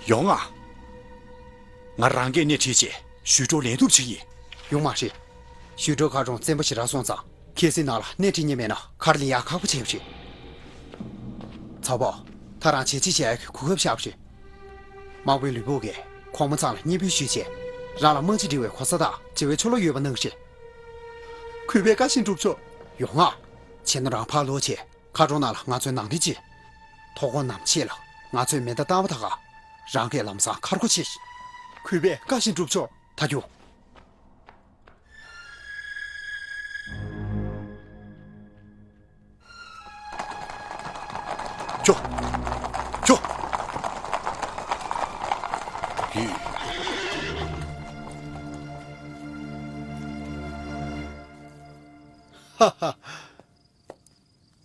ཡོང་ང་། ང་རང་གིས་སྣེ་ཁྲིད་བྱས་ཞུས་ཀྲོའུ་ལེན་ཐུབ་བྱེད་ཀྱི། ཡོང་མ་རེད། ཞུས་ཀྲོའུ་མཁར་གྲོང་བཙན་པོ་ཞེ་དྲག་སོང་ཙང་། གལ་སྲིད་ནང་ལ་སྣེ་ཁྲིད་མཁན་མེད་ན་མཁར་ལེན་ཡག་ཁག་པོ་ཆགས་པ་རེད། ཚ་བོ། ད་རང་བྱས་རྗེས་བྱེད་ཡག་གི་གོ་སྐབས་ཤར་བ་རེད། དམག་དཔོན་ལུས་པོ་གིས་གོང་མ་ཚང་ལ་སྙན་འབུལ་ཞུས་བྱས། རང་ལ་དམག་སྤྱི་འབྲི་བའི་གོ་ས་དང་བྱ་བའི་ཆོ་ལོ་ཡོད་པ་གནང་གི་རེད། གུས་པས་བཀའ་བཞིན་སྒྲུབ་ཆོག་ཡོང་ང་། བྱས་ན་རང་ཕར་ལོག་བྱས། མཁར་གྲོང་ནང་ལ་ང་ཚོའི་ནང་འདྲེན་བྱེད། ཐོག་ཁོངས་ནམ་ཕྱེད་ལ་ང་ཚོས་མེ་མདའ་བཏང་བ་ད་ག་རང་གིས་ལམ་སང་མཁར་སྒོ་ཕྱེ་ཤིག་གུས་པས་བཀའ་བཞིན་སྒྲུབ་ཆོག་ད་རྒྱུགས། ཁྱོ། ཁྱོ། ཡི། ཧ་ཧ།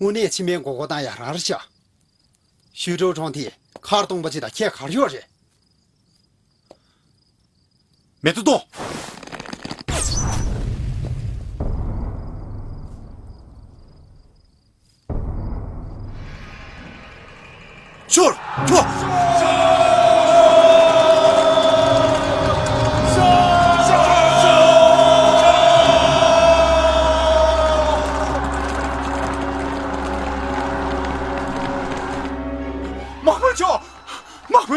དངོས་གནས་ཕྱི་མའི་མགོ་སྐོར་བཏང་ཡག་རང་རེད་ཤག་ཞུས་ཀྲོའུ་གྲོང་དེ་མཁར་སྟོང་པ་ཅིག་དང་ཁྱད་ག་རེ་ཡོད་རེད། མེ་མདའ་གཏོང་། ཤོར། ཁྱོ།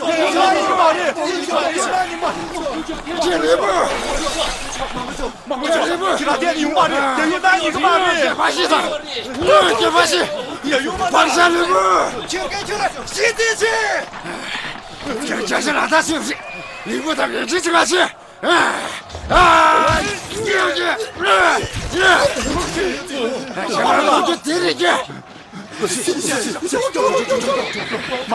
ཡོང་ཡོང་ཡོང་ཡོང་མ་རེད། ཁྱེད་ལས་པོ། མ་དགོས་ཆོག་ཁྱེད་ལས་པོ། ཁྱེད་ལ་དེ་ཡོང་མ་རེད། དེ་ཡོང་ན་ཡོང་གི་མ་རེད། ཁྱེད་ཕ་ཤི་ཐལ། ཁྱེད་ཕ་ཤི། ཡ་ཡོང་མ་རེད། བར་ཤ་ལས་པོ། ཁྱེད་ཀྱིས་ཁྱོད་ལ་ཤི་དེ་ཆེ། ཁྱེད་ཁྱེད་ཤི་ལ་ད་ཤི་ཤི། ལས་པོ་དང་ཡོད་ཅི་ཅི་མ་ཤི། ཨ། ཨ། ཁྱེད་ཁྱེད་ཁྱེད་ཁྱེད་དེ་རེད་ཁྱེད། མ་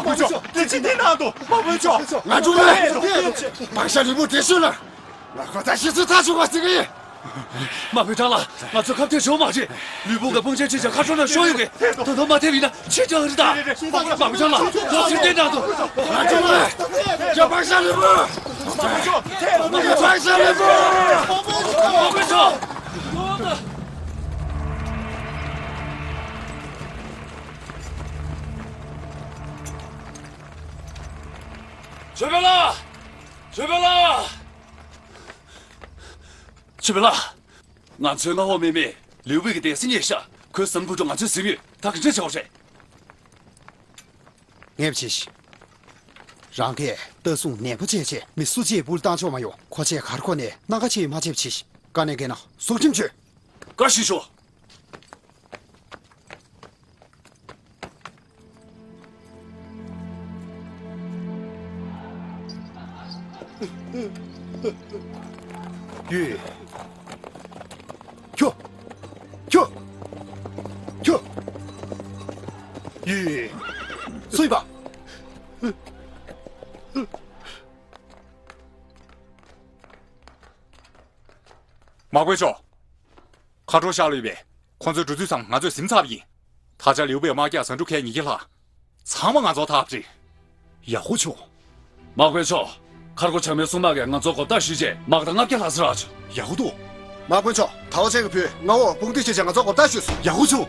དགོས་ཆོག་དེ་ཅི་དེ་ནང་དུ་མ་དགོས་ཆོག་ང་ཚོ་ལ་བག་ཤ་ལུས་པོ་དེ་ཤོད་ལ། ང་ཁོ་ད་ཤི་ཚུལ་ཐག་ཆོད་པ་ཟེར་གི་ཡིན། དམག་དཔོན་ཁྲང་ལགས། ང་ཚོ་ཁ་གཏད་ཞུ་མ་བྱེད། ལུས་པོ་གི་དཔུང་ཆེན་ཆེ་ཆེ་ཁ་ཕྱོགས་ན་ཤོར་ཡོད་གི་ད་དུང་མ་ཐེབས་ཡིན་ན་ཆེ་ཆེ་རེད་ད། དམག་དཔོན་ཁྲང་ལགས། ཁོ་ཚོའི་བསྟན་དྲག་ཏུ། ང་ཚོ་ལ་རྒྱ་བག་ཤ་ལུས་པོ། རྒྱ་བག་ཤ་ལུས་པོ། དམག་དཔོན་ཁྲང་། ཇོ་བེ་ལགས། ཇོ་བེ་ལགས། ཇོ་བེ་ལགས། ང་ཚོའི་མངའ་འོག་མེ་མེ་ལིའུ་པེ་གི་སྡེ་སྲིད་རྙེད་ཤག་ཁོའི་ཟམ་བུ་ཁྲོད་ང་ཚོས་ཟིན་ཡོད། ད་ག་འདྲ་བྱ་བ་རེད། ངེས་པ་བྱེད་ཤིག་རང་གིས་ལྟ་སྲུང་ནན་པོ་བྱས་བྱས་མི་སུ་གཅིག་སྤུ་ལ་བཏང་ཆོག་མ་ཡོང་། ཁོ་ཚོས་གར་ཁོ་ནས་སྣ་ཁ་ཆེ་མ་བྱེད་པ་བྱེད་ཤིག་དཀའ་གནད་འགེལ་ན་སྲོག་ཁྲིམས་གཅོད། བཀའ་ཞུ་ཤོག་ཡུས། ཁྱོ། ཁྱོ། ཁྱོ། ཡུས། སུ་ཡིན་པ། དམག་དཔོན་མཆོག་མཁའ་འགྲོ་ཤར་ལ་ཡོད་པས་ཁོང་ཚོའི་འགྲོ་དུས་ཙམ་ང་ཚོས་ཟིན་ཚར་བ་ཡིན། ད་ཆ་ལིའུ་པེ་དམག་རྒྱགས་ཟ་འབྲུ་ཁལ་ཉིས་བརྒྱ་ལྷག་ཚང་མ་ང་ཚོ་ཐག་པ་རེད། ཡག་པོ་བྱུང་། དམག་དཔོན་མཆོག་མཁར་སྒོ་བྱང་མའི་སྲུང་དམག་གིས་ང་ཚོ་མགོ་བཏགས་ཞུས་རྗེས་དམག་བརྡ་ལྔ་བརྒྱ་ལྷག་ཙམ་རག་བྱུང་། ཡག་པོ་འདུག་དམག་དཔོན་མཆོག་ད་འོ་ཅན་གྱི་བུས་མངའ་འོག་དཔུང་སྡེ་ཆེ་ཆེ་ང་ཚོ་མགོ་བཏགས་ཞུས་སོང་། ཡག་པོ་བྱུང་།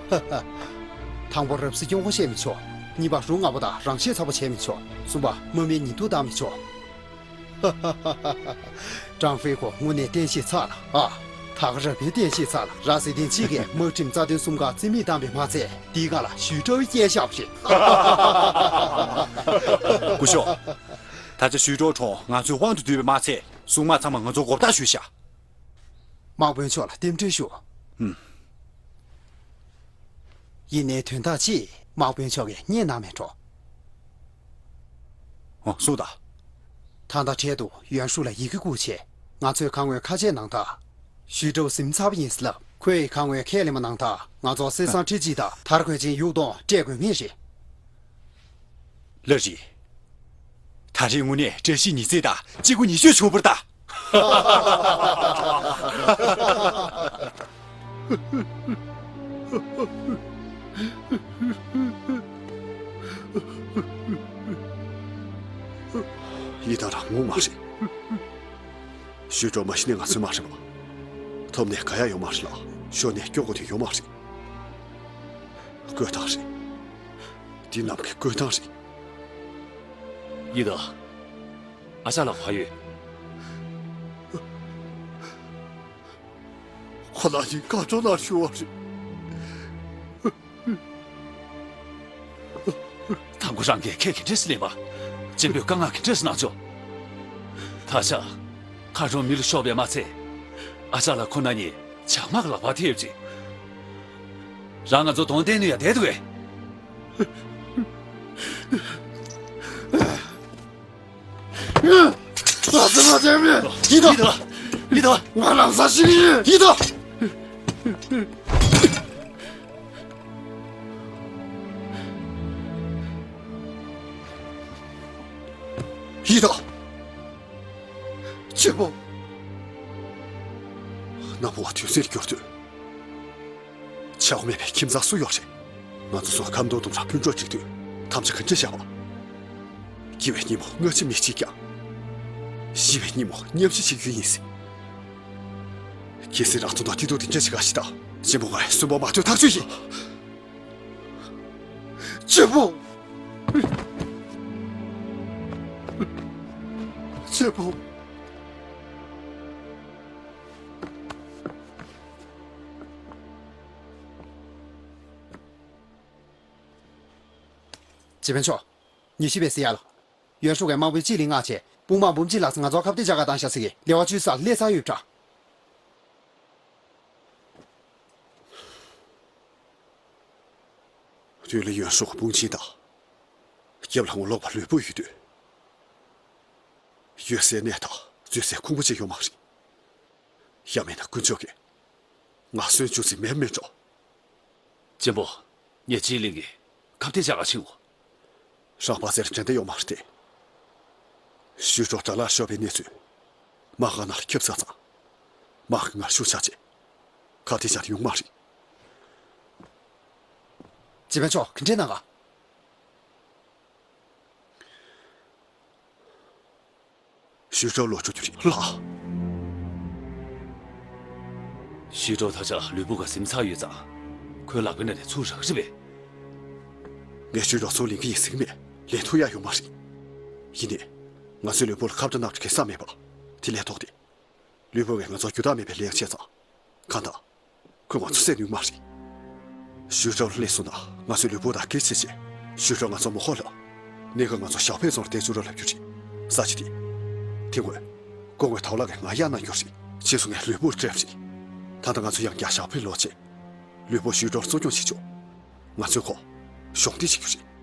ཧ་ཧ། དང་པོ་རབ་གསལ་སྐྱོ་པོ་བཤད་མི་ཆོག་གཉིས་པ་རུ་ང་པོ་དང་རང་ཤེད་ཚ་པོ་བྱས་མི་ཆོག་གསུམ་པ་དམག་མིའི་ཉིན་ཐོ་བཏང་མི་ཆོག་ཧ་ཧ་ཧ་ཧ། ཀྲང་ཧྥེ་ཁོ་དངོས་གནས་བསྟན་བཤིག་ཚར་ལ་ཨ། ད་ག་རང་པའི་བསྟན་བཤིག་ཚར་ལ། ར་སི་ཐན་གཅིག་གིས་དམག་ཁྲིམས་རྩ་དོན་གསུམ་ཀ་རྩིས་མེད་བཏང་བའི་མ་ཚད་འདིའི་སྒང་ལ་ཞུས་ཀྲོའུ་བསྐྱལ་བཞག་པ་རེད། སྐུ་ཞབས། ད་ཆ་ཞུས་ཀྲོའུ་གྲོངས་ང་ཚོའི་དབང་དུ་བསྡུས་པའི་མ་ཚད་སྲུང་དམག་ཚང་མ་ང་ཚོ་མགོ་བཏགས་ཞུས་བཞག་དམག་དཔོན་མཆོག་ལ་རྟེན་འབྲེལ་ཞུ། ཨུམ། ཡིན་ནའི་དོན་དག་ཅིག་དམག་དཔོན་མཆོག་གིས་རྙེད་གནང་མེད་འགྲོ། ཨོ། གསུངས་དང་། ད་ལྟ་འཕྲལ་དུ་ཡོན་ཧྲུའུ་ལ་ཡི་གེ་བསྐུར་བྱས། ང་ཚོས་གང་ངོས་ཁ་ཆད་གནང་དང་། ཞུས་ཀྲོའུ་ཟིན་ཚར་བ་ཡིན་ཟེར་ལབ། ཁོས་གང་ངོས་ཁས་ལེན་པ་གནང་དང་། ང་ཚོ་གསེར་སྲང་ཁྲི་གཅིག་དང་དར་གོས་ཆེན་ཡུག་སྟོང་སྤྲད་དགོས་ངེས་རེད། ལགས་རེད། ད་རེས་དངོས་གནས་བཀྲ་ཤིས་ཉི་ཚེ་དང་སྐྱིད་པོ་ཉི་ཤུ་བྱུང་བ་རེད་ད། ཡིན་ད་རང་ངོ་མ་རེད། ཞུས་ཀྲོའུ་མ་ཤི་ནས་ང་ཚོའི་མ་རེད་པ། ཐོབ་ནས་ག་ཡ་ཡོད་མ་རེད་ལ། ཤོར་ནས་སྐྱོ་དགོས་དོན་ཡོད་མ་རེད། བསྐོས་ཐག་རེད། འདི་ནམ་མཁའི་བསྐོས་ཐང་རེད། ཡིན་ད། ཨ་ཅག་ལགས་ག་པར་ཡོད། ཁོ་ན་ཉིད་སྐར་ཚོགས་ནང་བཞུགས་པ་རེད། དང་པོ་རང་གིས་ཁས་ག་འདྲས་སེ་ལེན་པ། གཅེན་པོས་བཀའ་མངགས་ག་འདྲས་སེ་གནང་ཆོག་ད་ཆ་མཁའ་འགྲོ་མེ་ལ་ཤོར་བས་མ་ཚད། ཨ་ཅག་ལགས་ཁོ་ན་ཉིད་བྱང་དམག་གི་ལག་པར་ཐེབས་ཅིང་། རང་ང་ཚོ་གདོང་བསྟན་ནས་ཡང་བསྡད་འདུག་གས། ཨ་ཙི་མ་བྱས་མེད། ཡིན་ད། ཡི་དྭགས། ང་རང་ས་ཞིག་ཡིན། ཡི་དྭགས། ཡི་དྭགས། གཅེན་པོ། ནམ་བར་དུས་ཚོད་འགྱུར་དུས། ཆག་སྒོ་མེད་པའི་ཁྱིམ་ཚང་སུ་ཡོད་རེད། ང་ཚོ་ཚོ་ཁམ་སྡོང་དུམ་གྲ་སྤུན་གྲོགས་བསྒྲིགས་དུས་ཐམས་ཅད་ག་འདྲ་བྱ་བ། སྐྱིད་པའི་ཉིན་མོ་སྔ་ཕྱི་མི་གཅིག་ཀྱང་། ཤི་བའི་ཉིན་མོ་མཉམ་ཤི་བྱེད་རྒྱུ་ཡིན་ཟེར། གལ་སྲིད་རང་ཚོ་དང་སྐྱིད་སྡུག་དེ་འདྲ་ཞིག་ག་ཞིག་དང་གཅེན་པོ་ང་གསོན་པོ་མ་ཐོན་ཐག་ཆོད་ཡིན། གཅེན་པོ། གཅེན་པོ། སྤྱི་དཔོན་མཆོག་ཉི་ཤུ་པའི་སྲིད་ཡ་ལ། ཡོན་ཧྲུའུ་གི་དམག་དཔོན་ཅི་ལིན་མངགས་བྱས། དཔུང་དམག་འབུམ་གཅིག་ལྷག་ང་ཚོར་ཁ་གཏད་བྱ་ག་བཏང་ཤག་ཟེར་གི་ལེ་དབར་བཅུའི་སར་སླེབས་ཚར་ཡོད་པ་འདྲ། དུས་ལ་ཡོན་ཧྲུའུ་དཔུང་ཆེན་དང་། རྒྱབ་ལ་ངོ་ལོག་པ་ལུས་པོ་ཡོད་དུས། ཡོད་སའི་གནས་དང་འཛུལ་སའི་ཁུང་བུ་ཅིག་ཡོད་མ་རེད། ཡང་མིན་ན་དཀོན་མཆོག་གིས་ང་གསོན་བཅུག་ཟིན་མེད་མེད་འགྲོ། གཅེན་པོ། ངས་ཅི་ལིན་གྱི་ཁ་གཏད་བྱ་ག་ཕྱིན་འོ། རང་པ་སེར་དྲན་བསྡད་ཡོད་མ་རེད་དེ། ཞུས་ཀྲོའུ་དགྲ་ལ་ཤོར་བའི་གནས་ཚུལ། མ་ཧ་ན་ལ་ཁྱབ་ཚར་ཙང་། མ་ཧ་ངར་ཤུགས་ཆག་ཆེ། ཁ་གཏད་བྱ་ཡོང་མ་རེད། སྤྱི་དཔོན་མཆོག་ག་འདྲས་གནང་ག། ཞུས་ཀྲོའུ་ལོག་འགྲོ་རྒྱུ་རེད་ལགས། ཞུས་ཀྲོའུ་ད་ཆ་ལུས་པོ་ག་ཟིན་ཚར་ཡོད་ཙང་། ཁོའི་ལག་པའི་ནང་ནས་ཚུར་རག་གི་རེད་པས། ངས་ཞུས་ཀྲོའུ་ཚུར་ལེན་གི་ཡིན་ཟེར་གི་མེད། ལེན་ཐུབ་ཡག་ཡོད་མ་རེད། ཡིན་ནའི། ང་ཚོའི་ལུས་པོ་ལ་ཁ་བརྡ་གནང་རྒྱུ་གི་ས་མེད་པ། དེ་ལས་ལྡོག་སྟེ། ལུས་པོ་གིས་ང་ཚོར་རྒྱུ་དག་མེད་པའི་ལན་བྱས་ཙང་། གང་ལྟར། ཁོས་ང་ཚོ་བསད་ནུས་མ་རེད། ཞུས་ཀྲོའུ་སླེབས་སོང་ན་ང་ཚོའི་ལུས་པོ་དག་སྐྱེལ་བྱས་རྗེས། ཞུས་ཀྲོའུ་ང་ཚོ་མོ་ཧོ་ལ། གནས་སྐབས་ང་ཚོ་ཞའོ་ཕེ་རྫོང་ལ་བསྡད་བཅུག་རོགས་ལབ་རྒྱུ་རེད། ས་ཆ་དེ། དེ་སྔོན། སྐུ་ངོ་ཐའོ་ལགས་ཀྱིས་ང་གཡར་གནང་རྒྱུ་རེད། རྗེས་སུ་ངས་ལུས་པོ་སྤྲད་པ་རེད། ད་ལྟ་ང་ཚོ་ཡང་བསྐྱར་ཞའོ་ཕེ་ལོག་བྱས། ལུས་པོ་ཞུས་ཀྲོའུ་གཙོ་སྐྱོང་བྱེད་ཆོག་ང་ཚོས་ཁོ། གཞོགས་འདེགས་བྱེད་རྒྱུ་རེད།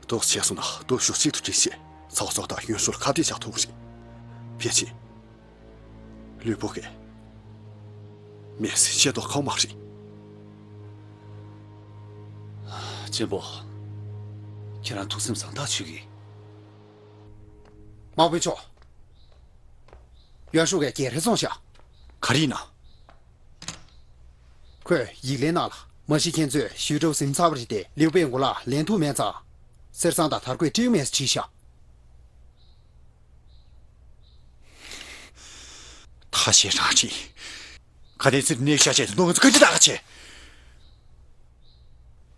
འདུག་སེ་བྱས་སོང་ན་དུས་ཞོ་གཅིག་ཏུ་སྒྲིལ་བྱས། ཚ་བ་ཚོགས་དང་ཡོན་ཧྲུའུ་ལ་ཁ་གཏད་བཞག་ཐུབ་ཀྱི་རེད། ཕལ་ཆེར། ལུས་པོ་གིས་མེད་ཟེར་བཤད་མདོག་ཁ་པོ་མ་རེད། གཅེན་པོ། ཁྱེད་རང་ཐུགས་སེམས་བཟང་ཐག་ཆོད་ཀྱི། དམག་དཔོན་མཆོག་ཡོན་ཧྲུའུ་གིས་རྒྱལ་ར་བཙོངས་ཤག་ག་རེ་ཡིན་ན། ཁོས་ཡིག་ལན་ནང་ལ། མ་གཞི་ཁྱེད་ཚོས་ཞུས་ཀྲོའུ་ཟིན་ཚར་བ་རེད་དེ། ལིའུ་པེའི་མགོ་ལ་ལེན་ཐུབ་མེད་ཙང་། གསེར་སྲང་དང་དར་གོས་སྤྲད་མེད་ཟེར་བྲིས་ཤག་ཐ་ཤལ་རང་རེད། ག་དེ་ཚོའི་གནས་ཤ་ཆེ་ཚོ་ང་ཚོ་ག་འདྲ་ད་ག་ཆེ།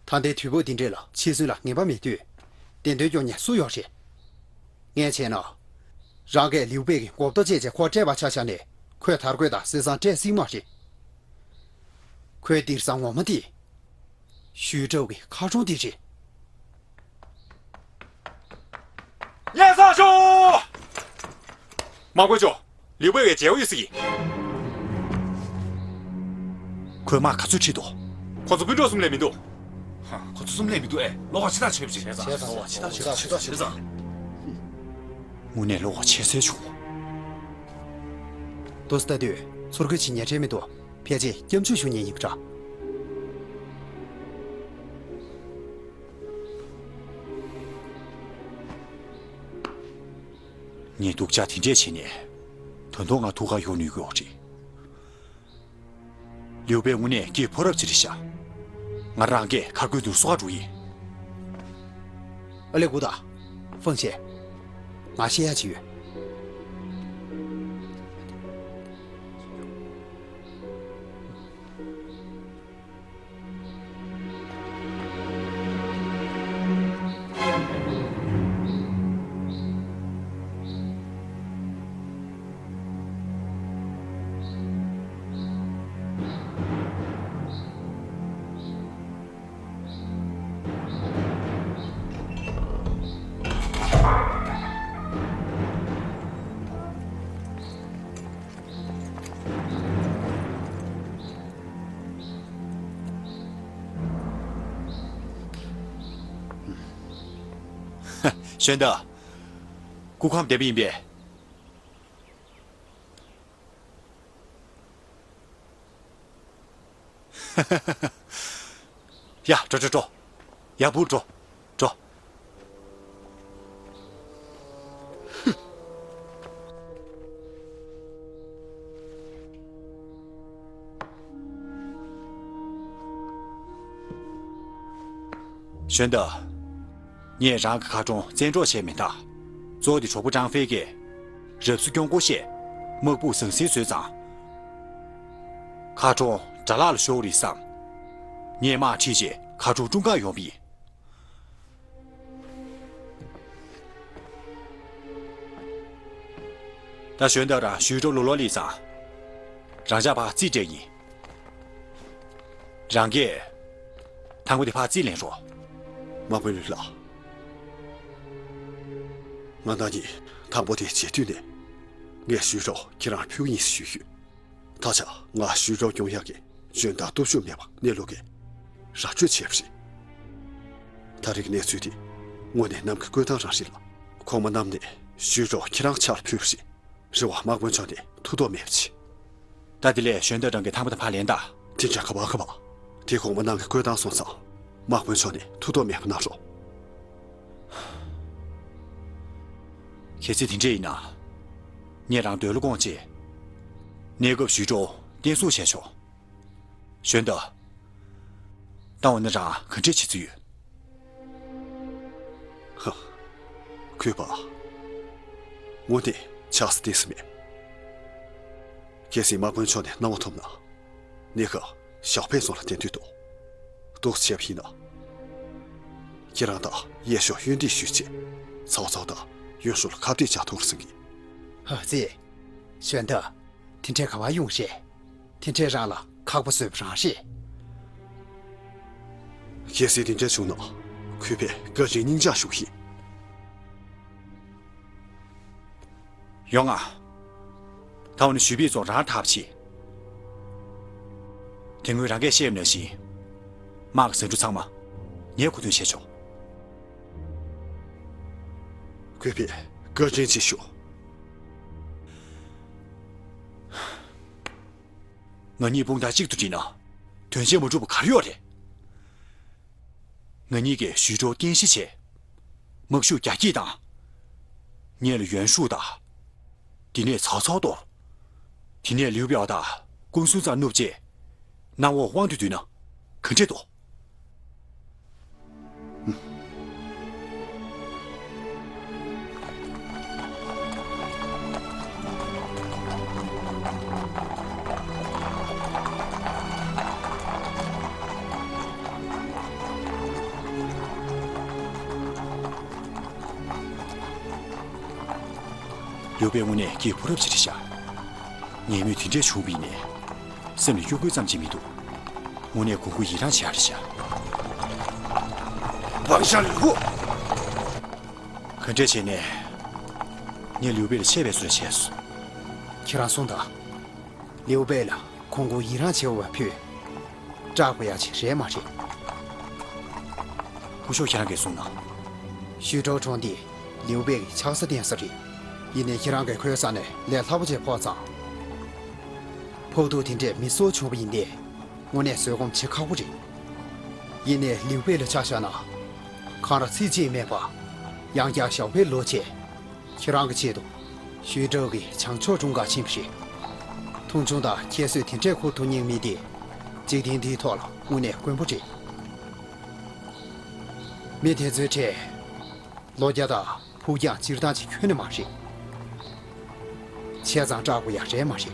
ད་ལྟའི་དུས་བབ་འདི་འདྲས་ལ་འཆི་གསོན་ལ་ངེས་པ་མེད་དུས། བདེན་དོན་སྐྱོང་མཁན་སུ་ཡོད་རེད། ངས་བྱས་ན། རང་གིས་ལིའུ་པེ་གི་མགོ་ཐོག་བཅད་བྱས་ཁོར་སྤྲད་པ་ཆ་བཞག་ནས། ཁོས་དར་གོས་དང་གསེར་སྲང་སྤྲད་སྲིད་མ་རེད། ཁོའི་འདིར་ས་ངོ་མ་དེ། ཞུས་ཀྲོའུ་གི་མཁར་གྲོང་དེ་རེད། སྙན་སེང་ཞུ། དམག་དཔོན་མཆོག་ལིའུ་པེ་བའི་མཇལ་འོས་སྲིད་ཀྱི། ཁོས་དམག་ག་ཚོད་ཁྲིད་འདུག་ཁོ་ཚོ་སྤུན་གྲོགས་གསུམ་ལས་མི་འདུག་ཧ། ཁོ་ཚོ་གསུམ་ལས་མི་འདུག་ཨེ། ལོགས་ཀ་ཕྱི་ཐག་ཆོད་པ་ཅིག་རེད་ཙང་། བྱས་ཙང་། ལོགས་ཀ་ཕྱི་ཐག་ཆོད་པ་ཅིག་རེད་ཙང་། དངོས་གནས་བློ་ཁོག་ཆེ་སའི་བྱུང་། དུས་ལྟ་དུས་ཚུར་རྒོལ་བྱེད་ཉན་འཕྲད་མི་འདུག་ཕལ་ཆེར་སྐྱབས་འཇུག་ཞུ་མཁན་ཡིན་པ་འདྲ། ངས་སྡུག་ཅག་དེ་འདྲས་བྱས་ནས། དོན་དུ་ང་ཐུགས་ཁ་གཡོག་ནུས་ཀྱི་ཡོད་རེད། ལིའུ་པེ་དངོས་གནས་སྐྱེས་ཕོ་རབ་ཅིག་རེད་ཤག་ང་རང་གིས་ཁ་རྒོད་དུ་སོ་ཁ་འགྲོ་ཡིན། ཨ་ལེ་གུ་ད། ཧྥང་ཞེ། ང་བཤད་ཡ་ཅིག་ཡོད། གཞན་དག་སྐུ་ཁམས་བདེ་པོ་ཡིན་པས། ཡ། འགྲོ་འགྲོ་འགྲོ། ཡ། བུ་འགྲོ། འགྲོ། གཞོན་དར། ངས་རང་གི་མཁར་གྲོང་བཙན་འཕྲོག་བྱས་མིན་ད། གཙོ་བོ་དེ་གྲོགས་པོ་ཀྲང་ཧྥེ་གིས་རབ་གསལ་སྐྱོང་སྐོར་བཤད། དམག་དཔུང་ཟང་ཟིང་བཟོས་ཙང་། མཁར་གྲོང་དགྲ་ལག་ལ་ཤོར་རེད་བསམ། ངས་དམག་ཁྲིད་བྱས་མཁར་གྲོང་དཀྲུག་གར་ཡོང་པ་ཡིན། ད་གཞོན་དར་རང་ཞུས་ཀྲོའུ་ལོ་ལོ་ལི་ཙང་། རང་ཅག་ཕར་རྩིས་སྤྲད་ཡིན། རང་གིས་ཐང་པོ་དེ་ཕར་རྩིས་ལེན་རོགས། དམག་དཔོན་ལུའུ་ལགས། ང་རང་གཉིས་ཐང་པོ་དེ་བྱེད་དུས་ནས། ངས་ཞུས་ཀྲོའུ་ཁྱེད་རང་ཕུལ་གྱི་ཡིན་ཞུས་ཡོད། ད་ཆ་ང་ཞུས་ཀྲོའུ་སྐྱོང་ཡག་གི་གཞོན་དར་སྟོབས་ཤུགས་མེད་པ་གནས་ལུགས་ཀྱིས་ར་སྤྲོད་བྱས་པ་རེད། ད་རེས་ཀྱི་གནས་ཚུལ་དེ་དངོས་གནས་གནམ་གྱི་བཀོད་སྟངས་རང་རེད་ལ། གོང་མ་རྣམས་ནས་ཞུས་ཀྲོའུ་ཁྱེད་རང་ཕྱག་ལ་ཕུལ་བ་རེད། རེ་བ་དམག་དཔོན་མཆོག་ནས་ཐུགས་དོགས་མེད་པ་བྱེད། ད་དེ་ལས་གཞོན་དར་རང་གི་ཐང་པོ་དེ་ཕར་ལེན་དང་། དེ་འདྲ་ག་པར་ག་པར། དེ་གོང་མ་རྣམས་ཀྱིས་བཀོད་སྟངས་སོང་ཙང་། དམག་དཔོན་མཆོག་ནས་ཐུགས་དོགས་མེད་པ་གནང་རོགས། གལ་སྲིད་དེ་འདྲ་ཡིན་ན། ངས་རང་འདོད་བློ་དགོངས་བཅས། གནས་སྐབས་ཞུས་ཀྲོའུ་བརྟན་སྲུང་བྱས་ཆོག། གཞོན་དར། ད་འོ་ན་རང་ག་འདྲས་བྱེད་རྩིས་ཡོད། ཧ། གུས་པ། དངོས་གནས་ཆགས་ས་གཏིང་ཟེར་མེད། གལ་སྲིད་དམག་དཔོན་མཆོག་ནས་གནང་བ་ཐོབ་ན། གནས་སྐབས་ཞའོ་ཕེ་ཚང་ལ་བརྟེན་འདོད་འདུག། འདུག་སེ་བྱས་པ་ཡིན་ན། ཁྱེད་རང་དང་གཡས་ཕྱོགས་གཡོན་འདྲེས་ཞུས་བྱས། ཚའོ་ཚའོ་དང་ཡོན་ཧྲུའུ་ལ་ཁ་གཏད་བཅག་ཐུབ་རེད་བསམ་གི། ཧ་ཙི། གཞོན་དར། དེ་འདྲས་ག་པར་ཡོང་ཤེས། དེ་འདྲས་རང་ལ་ཁག་པོ་བཟོས་པ་རང་རེད། གལ་སྲིད་དེ་འདྲས་བྱུང་ན། གུས་པས་བཀའ་དྲིན་སྙིང་བཅངས་ཞུ་གི་ཡིན། ཡོང་ང་། ད་འོ་ན་ཞུས་པའི་རྫོང་རང་ཐག་བྱེད། དེ་སྔོན་རང་གིས་བཤད་པ་ནང་བཞིན། དམག་གི་ཟ་འབྲུ་ཚང་མ་ངས་མཁོ་འདོན་བྱས་ཆོག། གུས་པས་བཀའ་དྲིན་ཆེ་ཞུ། ང་གཉིས་དཔུང་དང་གཅིག་ཏུ་བསྒྲིལ་ན། དོན་ཆེན་མ་འགྲུབ་པ་ག་རེ་ཡོད་རེད། ང་གཉིས་ཀྱིས་ཞུས་ཀྲོའུ་རྟེན་གཞི་བྱས། དམག་ཤུགས་རྒྱ་སྐྱེད་དང་། སྔོན་ལ་ཡོན་ཧྲུའུ་དང་། དེ་ནས་ཚའོ་ཚའོ་གཏོར། དེ་ནས་ལིའུ་པའོ་དང་ཀུན་སུན་ཙང་བསྣུབས་རྗེས། གནམ་འོག་དབང་དུ་བསྡུས་ན་ག་འདྲས་འདུག། ལིའུ་པེ་དངོས་གནས་སྐྱེས་ཕོ་རབ་ཅིག་རེད་ཤག། ངན་སྨོས་དེ་འདྲས་བྱུང་བ་ཡིན་ནའི། སེམས་ལ་སྐྱོ་གུ་ཙམ་ཅིག་མི་འདུག། དངོས་གནས་མགོ་སྐོར་ཡི་རངས་བྱེད་ཡག་རེད་ཤག། བང་ཤང་ལུའུ། ག་འདྲས་བྱས་ནས། ངས་ལིའུ་པེ་ལ་ཆད་པའི་བཟོ་འདྲ་བྱས་སོང་། ཁྱེད་རང་གསུངས་དང་། ལིའུ་པེ་ལ་གོང་བཀུར་ཡི་རངས་བྱེད་པ་ཕུད། སྐྲག་དགོས་ཡག་ཅིག་རེད་མ་རེད། སྐུ་ཞབས་ཁྱེད་རང་གིས་གསུངས་ན། ཞུས་ཀྲོའུ་གྲོང་འདི་ལིའུ་པེ་གི་ཆགས་ས་བསྟན་ས་རེད། ཡིན་ནའི་ཁྱེད་རང་གིས་ཁོའི་ས་ནས་ལས་སླ་པོ་ཅིག་ཕོག་ཙང་། ཕོག་ཐུག་དེ་འདྲས་མི་བཟོ་བྱུང་བ་ཡིན་ཏེ། དངོས་གནས་བཟོད་སྒོམ་བྱེད་ཁག་པོ་རེད། ཡིན་ནའི་ལིའུ་པེ་ལ་ཆ་བཞག་ན། ཁོང་རང་ཚེ་གཅིག་མེད་པ། ཡང་བསྐྱར་ཞའོ་ཕེ་ལོག་བྱས། ཁྱེད་རང་གི་ཆེད་དུ། ཞུས་ཀྲོའུ་གིས་བྱང་ཕྱོགས་ཀྲུང་གར་ཕྱིན་པ་རེད། མཐོང་ཆུང་དང་ཁྱད་གསོད་དེ་འདྲས་ཁུར་ཐུབ་མཁན་མི་དེ། འཇིག་རྟེན་འདིའི་ཐོག་ལ་དངོས་གནས་དཀོན་པོ་རེད། མི་དེ་ཚོའི་གྲས། ལོ་བརྒྱ་དང་ཕུགས་རྒྱང་སྤྱིར་བཏང་ཅིག་ཁྱོན་ནས་མ་རེད། བྱས་ཙང་སྐྲག་དགོས་ཡག་རེད་མ་རེད།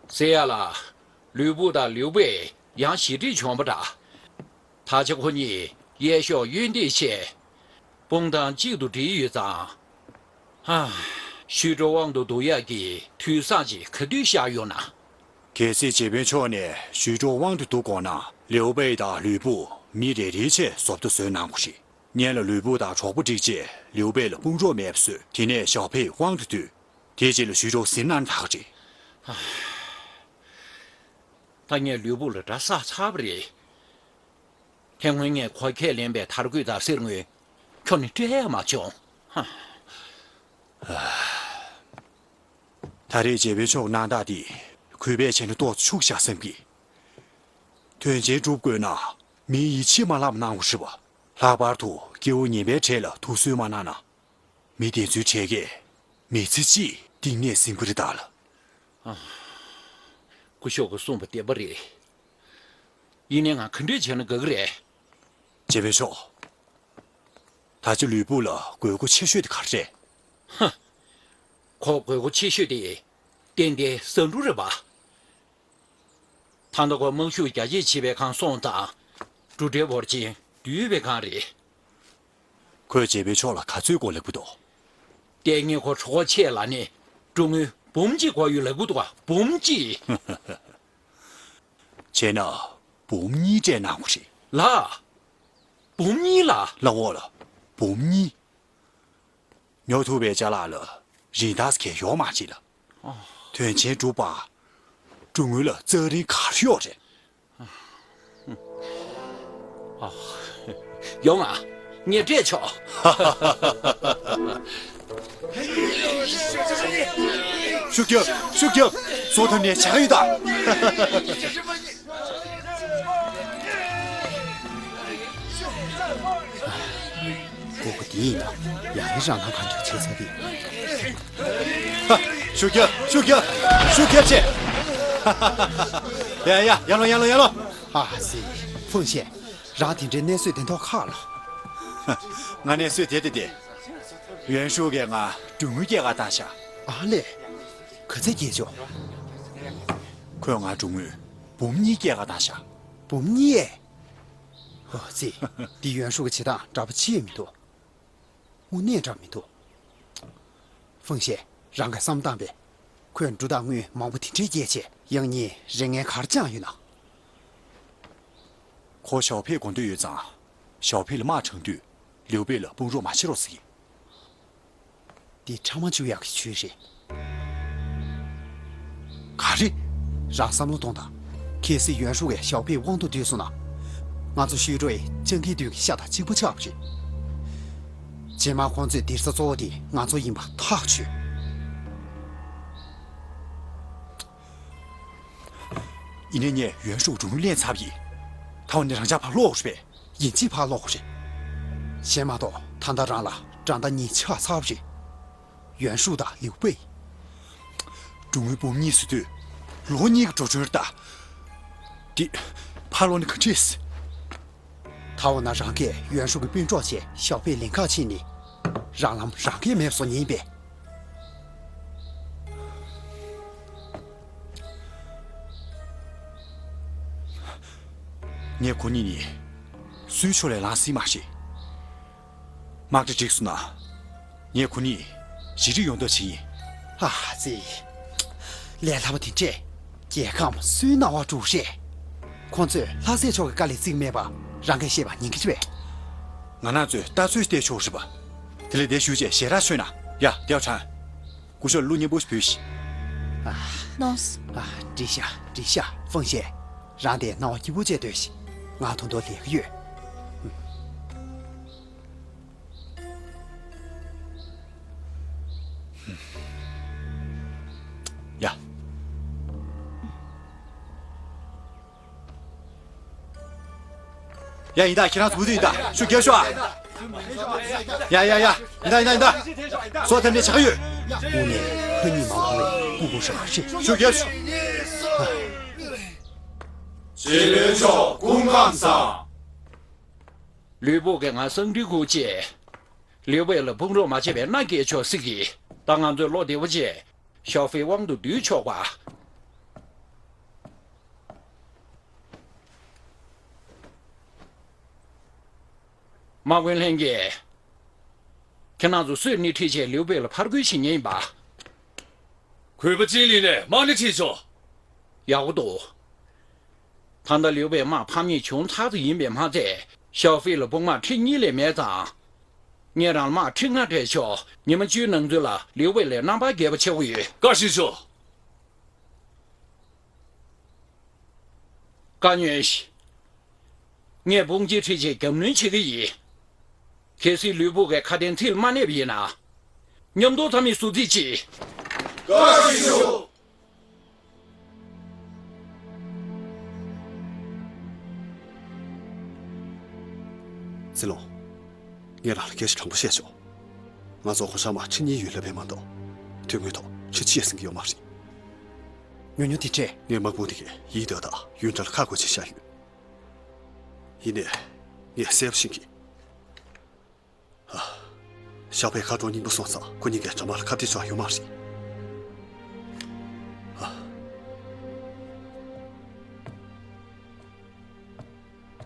སེ་ཡ་ལ། ལུས་པོ་དང་ལིའུ་པེ་ཡང་ཞི་འགྲིག་བྱུང་བ་འདྲ། ད་ཆ་ཁོ་གཉིས་གཡས་ཕྱོགས་གཡོན་འདེགས་བྱས། དཔུང་ཐང་གཅིག་ཏུ་སྒྲིལ་ཡོད་ཙང་། ཧ། ཞུས་ཀྲོའུ་དབང་དུ་བསྡུ་ཡག་གི་དུས་བཟང་ཅིག་ག་དུས་ཤར་ཡོང་ན། གལ་སྲིད་རྗེ་དཔོན་མཆོག་ནས་ཞུས་ཀྲོའུ་དབང་དུ་བསྡུ་དགོས་ན། ལིའུ་པེ་དང་ལུས་པོ་མི་རེ་རེའི་ཆེད་བཟོ་ལྟ་བཟོས་གནང་དགོས་རེད། སྔོན་ལ་ལུས་པོ་དང་གྲོགས་པོ་བསྒྲིགས་རྗེས་ལིའུ་པེ་ལ་དཔུང་རོགས་མེད་པ་བཟོས། དེ་ནས་ཞའོ་ཕེ་དབང་དུ་བསྡུས། དེའི་རྗེས་ལ་ཞུས་ཀྲོའུ་ཟིན་གནང་ན་ད་ག་རེད། ད་ངས་ལུས་པོ་ལ་དགྲ་བསགས་ཚར་བ་རེད། དེ་སྔོན་ངས་ཁོ་ཁས་ལེན་པའི་ཐར་རྒོད་དང་གསེར་དངུལ་ཁྱོན་ནས་སྤྲད་ཡ་མ་བྱུང་། ཧ། ད་རེས་རྗེ་དཔོན་མཆོག་གནང་སྟངས་འདི་གུས་པས་བྱས་ན་ཏོག་ཙམ་འཕྱུགས་བཞག་བསམ་གི། དོན་ཆེན་སྒྲུབ་དགོས་ན་མིའི་ཡིད་ཆེས་མ་བརླག་པ་གནང་དགོས་རེད་པ། ལྷག་པར་དུ་སྐྱེ་བོ་ངན་པའི་གྲས་ལ་དུག་གསོད་མ་གནང་ན། མི་དེ་ཚོའི་གྲས་ཀས་མི་ཚེ་གཅིག་གཏིང་ནས་ཟིན་གྱི་རེད་ད་ལགས། སྐུ་ཞབས་ཀྱིས་གསུངས་པ་བདེན་པ་རེད། ཡིན་ནའི་ང་ག་འདྲས་བྱས་ན་དགའ་གི་རེད། རྗེ་དཔོན་མཆོག་ད་ཆ་ལུས་པོ་ལ་དགོས་མཁོ་ཆེ་ཤོས་དེ་ག་རེ་རེད། ཧ། ཁོ་དགོས་མཁོ་ཆེ་ཤོས་དེ་ཏན་ཏན་ཟ་འབྲུ་རེད་པ། ད་ལྟ་ཁོ་དམག་ཤུགས་རྒྱ་སྐྱེད་བྱེད་པའི་ཁར་སོང་ཙང་འབྲུ་འབྲས་བོར་ཅིང་འདུས་པའི་ཁར་རེད། ཁོས་རྗེ་དཔོན་མཆོག་ལ་ག་ཚོད་དགོས་ལབ་ཀྱི་འདུག་ལྟས་ངན་ཁོ་གྲོད་ཁོག་ཆེ་ལ་ནི་འབྲུ་དངུལ་འབུམ་གཅིག་དགོས་ཡོད་ལབ་ཀྱི་འདུག་ག་འབུམ་གཅིག་བྱས་ན་འབུམ་གཉིས་སྤྲད་གནང་དགོས་རེད། ལགས། འབུམ་གཉིས་ལགས། ལགས་འོ་ལགས། འབུམ་གཉིས། ཉོ་ཐུབ་པའི་ཅ་ལག་ལ་རིན་ཐང་གང་ཡོད་མ་རེད་ལགས། དོན་ཆེན་སྒྲུབ་པར་འབྲུ་དངུལ་ལ་རྩ་རིན་ག་རེ་ཡོད་རེད། ཡོང་ང་། ངས་སྤྲད་ཆོག་ཤུགས་རྒྱབ། ཤུགས་རྒྱབ། སོ་ཐམ་ནས་བྱ་ཡོད་ད། སྒོར་སྒོར་འདི་ཡིན་ན་ཡང་ཡང་རང་ལ་གང་འདྲ་བྱེད་ཚར་གི། ཧ། ཤུགས་རྒྱབ། ཤུགས་རྒྱབ། ཤུགས་རྒྱབ་བྱེད། ཡ་ཡ་ཡ་ལོ་ཡ་ལོ་ཡ་ལོ། ཨ་ཙི། ཧྥུང་ཞན། རང་དེ་འདྲའི་གནས་ཚུལ་དེ་མདོག་ཁ་ལ། ང་གནས་ཚུལ་དེ་དེ་དེ། ཡོན་ཧྲུའུ་གིས་ང་འབྲུ་དངུལ་སྐྱེལ་ག་བཏང་ཤག་ཨ་ལས། ག་ཚད་སྐྱེལ་ཆོག་ཁོས་ང་འབྲུ་དངུལ་འབུམ་གཉིས་སྐྱེལ་ག་བཏང་ཤག་འབུམ་གཉིས། ཨོ་ཙི། འདི་ཡོན་ཧྲུའུ་གི་བྱེད་སྟངས་འདྲ་པོ་ཅི་ཡང་མི་འདུག་དངོས་གནས་འདྲ་མི་འདུག་ཧྥུང་ཞན། རང་གིས་བསམ་བཏང་པས། ཁོས་འབྲུ་དང་དངུལ་མང་པོ་དེ་འདྲས་སྐྱེལ་བྱས་ཡང་སྙིང་རེ་ངན་ག་རེ་བཅངས་ཡོད་ན། ཁོ་ཞའོ་ཕེ་དགོངས་འདོད་ཡོད་ཙང་། ཞའོ་ཕེ་ལ་དམག་དྲངས་དུས་ལིའུ་པེ་ལ་དཔུང་རོགས་མ་བྱེད་རོགས་ཟེར་གི། འདི་ཕྲ་མ་བཅུག་ཡག་གི་ཆོས་རེད། ག་རེ། རང་བསམ་བློ་གཏོང་དང་། གལ་སྲིད་ཡོན་ཧྲུའུ་གིས་ཞའོ་ཕེ་དབང་དུ་བསྡུས་སོང་ན། ང་ཚོ་ཤུའི་ཀྲོའི་སྤྱང་ཀིའི་མདུན་གྱི་ཤ་དང་གཅིག་པ་ཆགས་པ་རེད། རྗེས་མ་ཁོང་ཚོས་སྡིགས་ས་གཙོ་བོ་དེ་ང་ཚོ་ཡིན་པ་ཐག་ཆོད། ཡིན་ནའི་ངས་ཡོན་ཧྲུའུ་སྒྲུང་ལེན་ཚར་བ་ཡིན། ད་འོ་ནས་རང་ཅག་ཕར་ལོག་རེད་པས། ཡིན་གཅིག་ཕར་ལོག་རེད། གཞན་མ་གཏོགས་ད་ལྟ་རང་ལ་དགྲ་ཟླ་གཉིས་ཆགས་ཚར་བ་རེད། ཡོན་ཧྲུའུ་དང་ལིའུ་པེ། འབྲུ་དངུལ་འབུམ་གཉིས་ཟེར་དུས། ལོ་གཉིས་ཀྱི་འགྲོ་གྲོན་རེད་ད། འདི། ཕར་ལོག་ནས་ག་འདྲས། ད་འོ་ན་རང་གིས་ཡོན་ཧྲུའུ་གི་སྤུན་གྲོགས་བྱས་ཞའོ་ཕེ་ལེན་ཁ་ཕྱིན་ནས། རང་ལམ་རང་གིས་མེད་བཟོ་ཉེན་པས། ངས་ཁོ་གཉིས་ནི་སུའི་ཕྱོགས་ལས་ལངས་སྲིད་མ་ཤེས། དམག་གྲ་འགྲིག་སོང་ན། ངས་ཁོ་གཉིས་ཞི་འགྲིག་ཡོང་ཐབས་བྱེད་ཀྱི་ཡིན། ཨ་ཙི། ལས་སླ་པོ་དེ་འདྲས། རྒྱལ་ཁམས་སུའི་སྣང་བ་འགྲོ་རེད། ཁོང་ཚོས་ལྷ་སྲས་མཆོག་གི་བཀའ་ལས་བརྩིགས་མེད་པ་རང་གིས་ཤེས་པ་ཉན་གྱི་རེད་པས། ང་རང་ཚོས་ལྟ་ཚོད་བལྟས་ཆོག་རེད་པ། དེ་ལས་དེ་ཞུས་རྗེས་ཞལ་རག་ཤོད་ན། ཡ་ཏེའོ་ཁྲང་། སྐུ་ཞབས་ལུ་སྙན་པོ་ཞིག་ཕུལ་ཤིག་ཨ། ནོངས། ཨ། འགྲིག་ཤག་འགྲིག་ཤག་ཧྥང་ཞན། རང་དེ་སྣང་བ་སྐྱིད་པོ་བྱས་སྡོད་ཤིག་ང་ད་དུང་ལས་ཀ་ཡོད། ཡ། ཡ་ཡིན་ད། ཁྱེད་རང་ཚོ་འུ་ཚོ་ཡིན་ད། ཤུགས་རྒྱབ་ཤོག་ཨ། ཡ་ཡ་ཡ། ཡིན་ད་ཡིན་ད་ཡིན་ད། སོ་ཐམས་ཅད་བྱ་གི་ཡོད། དངོས་གནས་ཕ་ཉིད་མ་མང་བའི་སྤུ་གུ་རང་རེད། ཤུགས་རྒྱབ་ཤོག་རྗེ་བློན་མཆོག་སྐུ་ཁམས་བཟང་། ལུས་པོ་གིས་ང་གསང་འདྲི་སྒུག་བྱས། ལིའུ་པེ་ལ་དཔུང་རོགས་མ་བྱས་པའི་མནའ་སྐྱེལ་ཆོག་ཟེར་གི། ད་ང་ཚོས་བློ་བདེ་པོ་བྱས། ཞའོ་ཧྥེ་དབང་དུ་བསྡུས་ཆོག་པ། དམག་དཔོན་ལྷན་རྒྱས། ཁྱེད་རང་ཚོ་སུས་སྣེ་ཁྲིད་བྱས་ལིའུ་པེ་ལ་ཕར་རྒོལ་བྱེད་མཁན་ཡིན་པ། གུས་པ་ཅིན་ལི་ནས་དམག་སྣེ་ཁྲིད་ཆོག་ཡག་པོ་འདུག་ད་ལྟ་ལིའུ་པེ་དམག་ཕམ་ཉེས་བྱུང་ཚར་ཙམ་ཡིན་པས་མ་ཚད། ཞའོ་ཧྥེ་ལ་དཔུང་དམག་ཁྲི་གཉིས་ལས་མེད་ཙང་། ངས་རང་ལ་དམག་ཁྲི་ལྔ་སྤྲད་ཆོག་ཉི་མ་བཅུའི་ནང་ཚུན་ལ་ལིའུ་པེ་ལས་རྣམ་པར་རྒྱལ་པོ་ཆགས་ཀྱི་ཡོད། བཀའ་དྲིན་ཆེ། བཀའ་ཉོན་ཞིག་ངས་དཔུང་སྒྲིག་ཁྲིད་ཆེད་རྒྱབ་སྣོན་བྱེད་ཀྱི་ཡིན། གལ་སྲིད་ལུས་པོ་གི་ཁ་དན་ཚིག་ལ་མ་གནས་པ་ཡིན་ན། ཉམས་རྟོགས་མཐའ་མའི་ཟུར་རྩིས་ཀྱིས། བཀའ་དྲིན་ཆེ། ཚེ་ལོ། ངས་རང་ལ་སྐད་ཆ་དྲང་པོ་བཤད་ཆོག་ང་ཚོ་ཧོ་ཧྲ་མ་ཁྲི་གཉིས་ཡོད་ལབ་པས་མ་གཏོགས། དོན་དངོས་ཐོག་ཁྲི་ཆ་ཟིན་གྱི་ཡོད་མ་རེད། ཉུང་ཉུང་དེ་འདྲས། ངས་དམག་དཔུང་དེ་གས་ཡིད་ཏོ་དང་ཡུན་ཀྲང་ལ་ཁག་དགོས་ཆེད་བཞག་ཡོད། ཡིན་ནའི། ངས་གསལ་པོ་ཤེས་ཀྱི། ཞགས་པའི་མཁའ་འགྲོ་སྙིང་པོ་སོང་ཙང་ཁོ་གཉིས་ཀས་གྲ་མ་ལ་ཁ་གཏད་གཅོག་ཡོད་མ་རེད།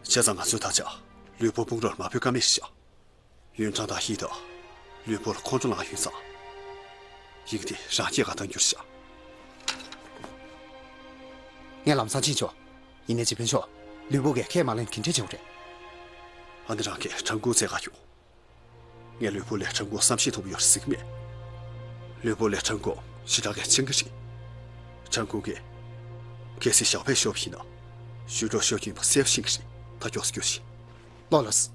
བྱས་ཙང་ང་ཚོས་ད་ཆ་ལུས་པོ་དཔུང་རོགས་མ་ཕོད་ཀ་མེད་ཤག་ཡུན་ཀྲང་དང་ཧི་ཏོ། ལུས་པོ་ལ་ཁོང་ཁྲོ་ལངས་ཡོད་ཙང་། ཡི་གེ་དེ་རང་སྐྱེས་ག་བཏང་རྒྱུར་བཞག་ངས་ལམ་སང་ཕྱིན་ཆོག་ཡིན་ནའི་རྗེ་དཔོན་མཆོག་ལུས་པོ་གས་ཁས་མ་ལེན་གི་འདྲས་བྱུང་རེད། ཨ་ནི་རང་གིས་ཁྲང་ཀུང་བཙལ་ག་ཡོང་། ངས་ལུས་པོ་ལས་ཁྲང་ཀུང་བསམ་ཤེས་ཐུབ་ཡོད་ཟིག་མེད། ལུས་པོ་ལས་ཁྲང་ཀུང་ཞེ་དྲག་གི་ཆེན་གི་རེད། ཁྲང་ཀུང་གིས། གལ་སྲིད་ཞགས་པས་ཤོབ་ཡིན་ན། ཞུ་གྲོགས་ཤོབ་ཀྱིན་པ་གསལ་ཤིང་གི་རེད། ད་མགྱོགས་སུ་རྒྱུགས་ཤིག་ལོ་ལོས།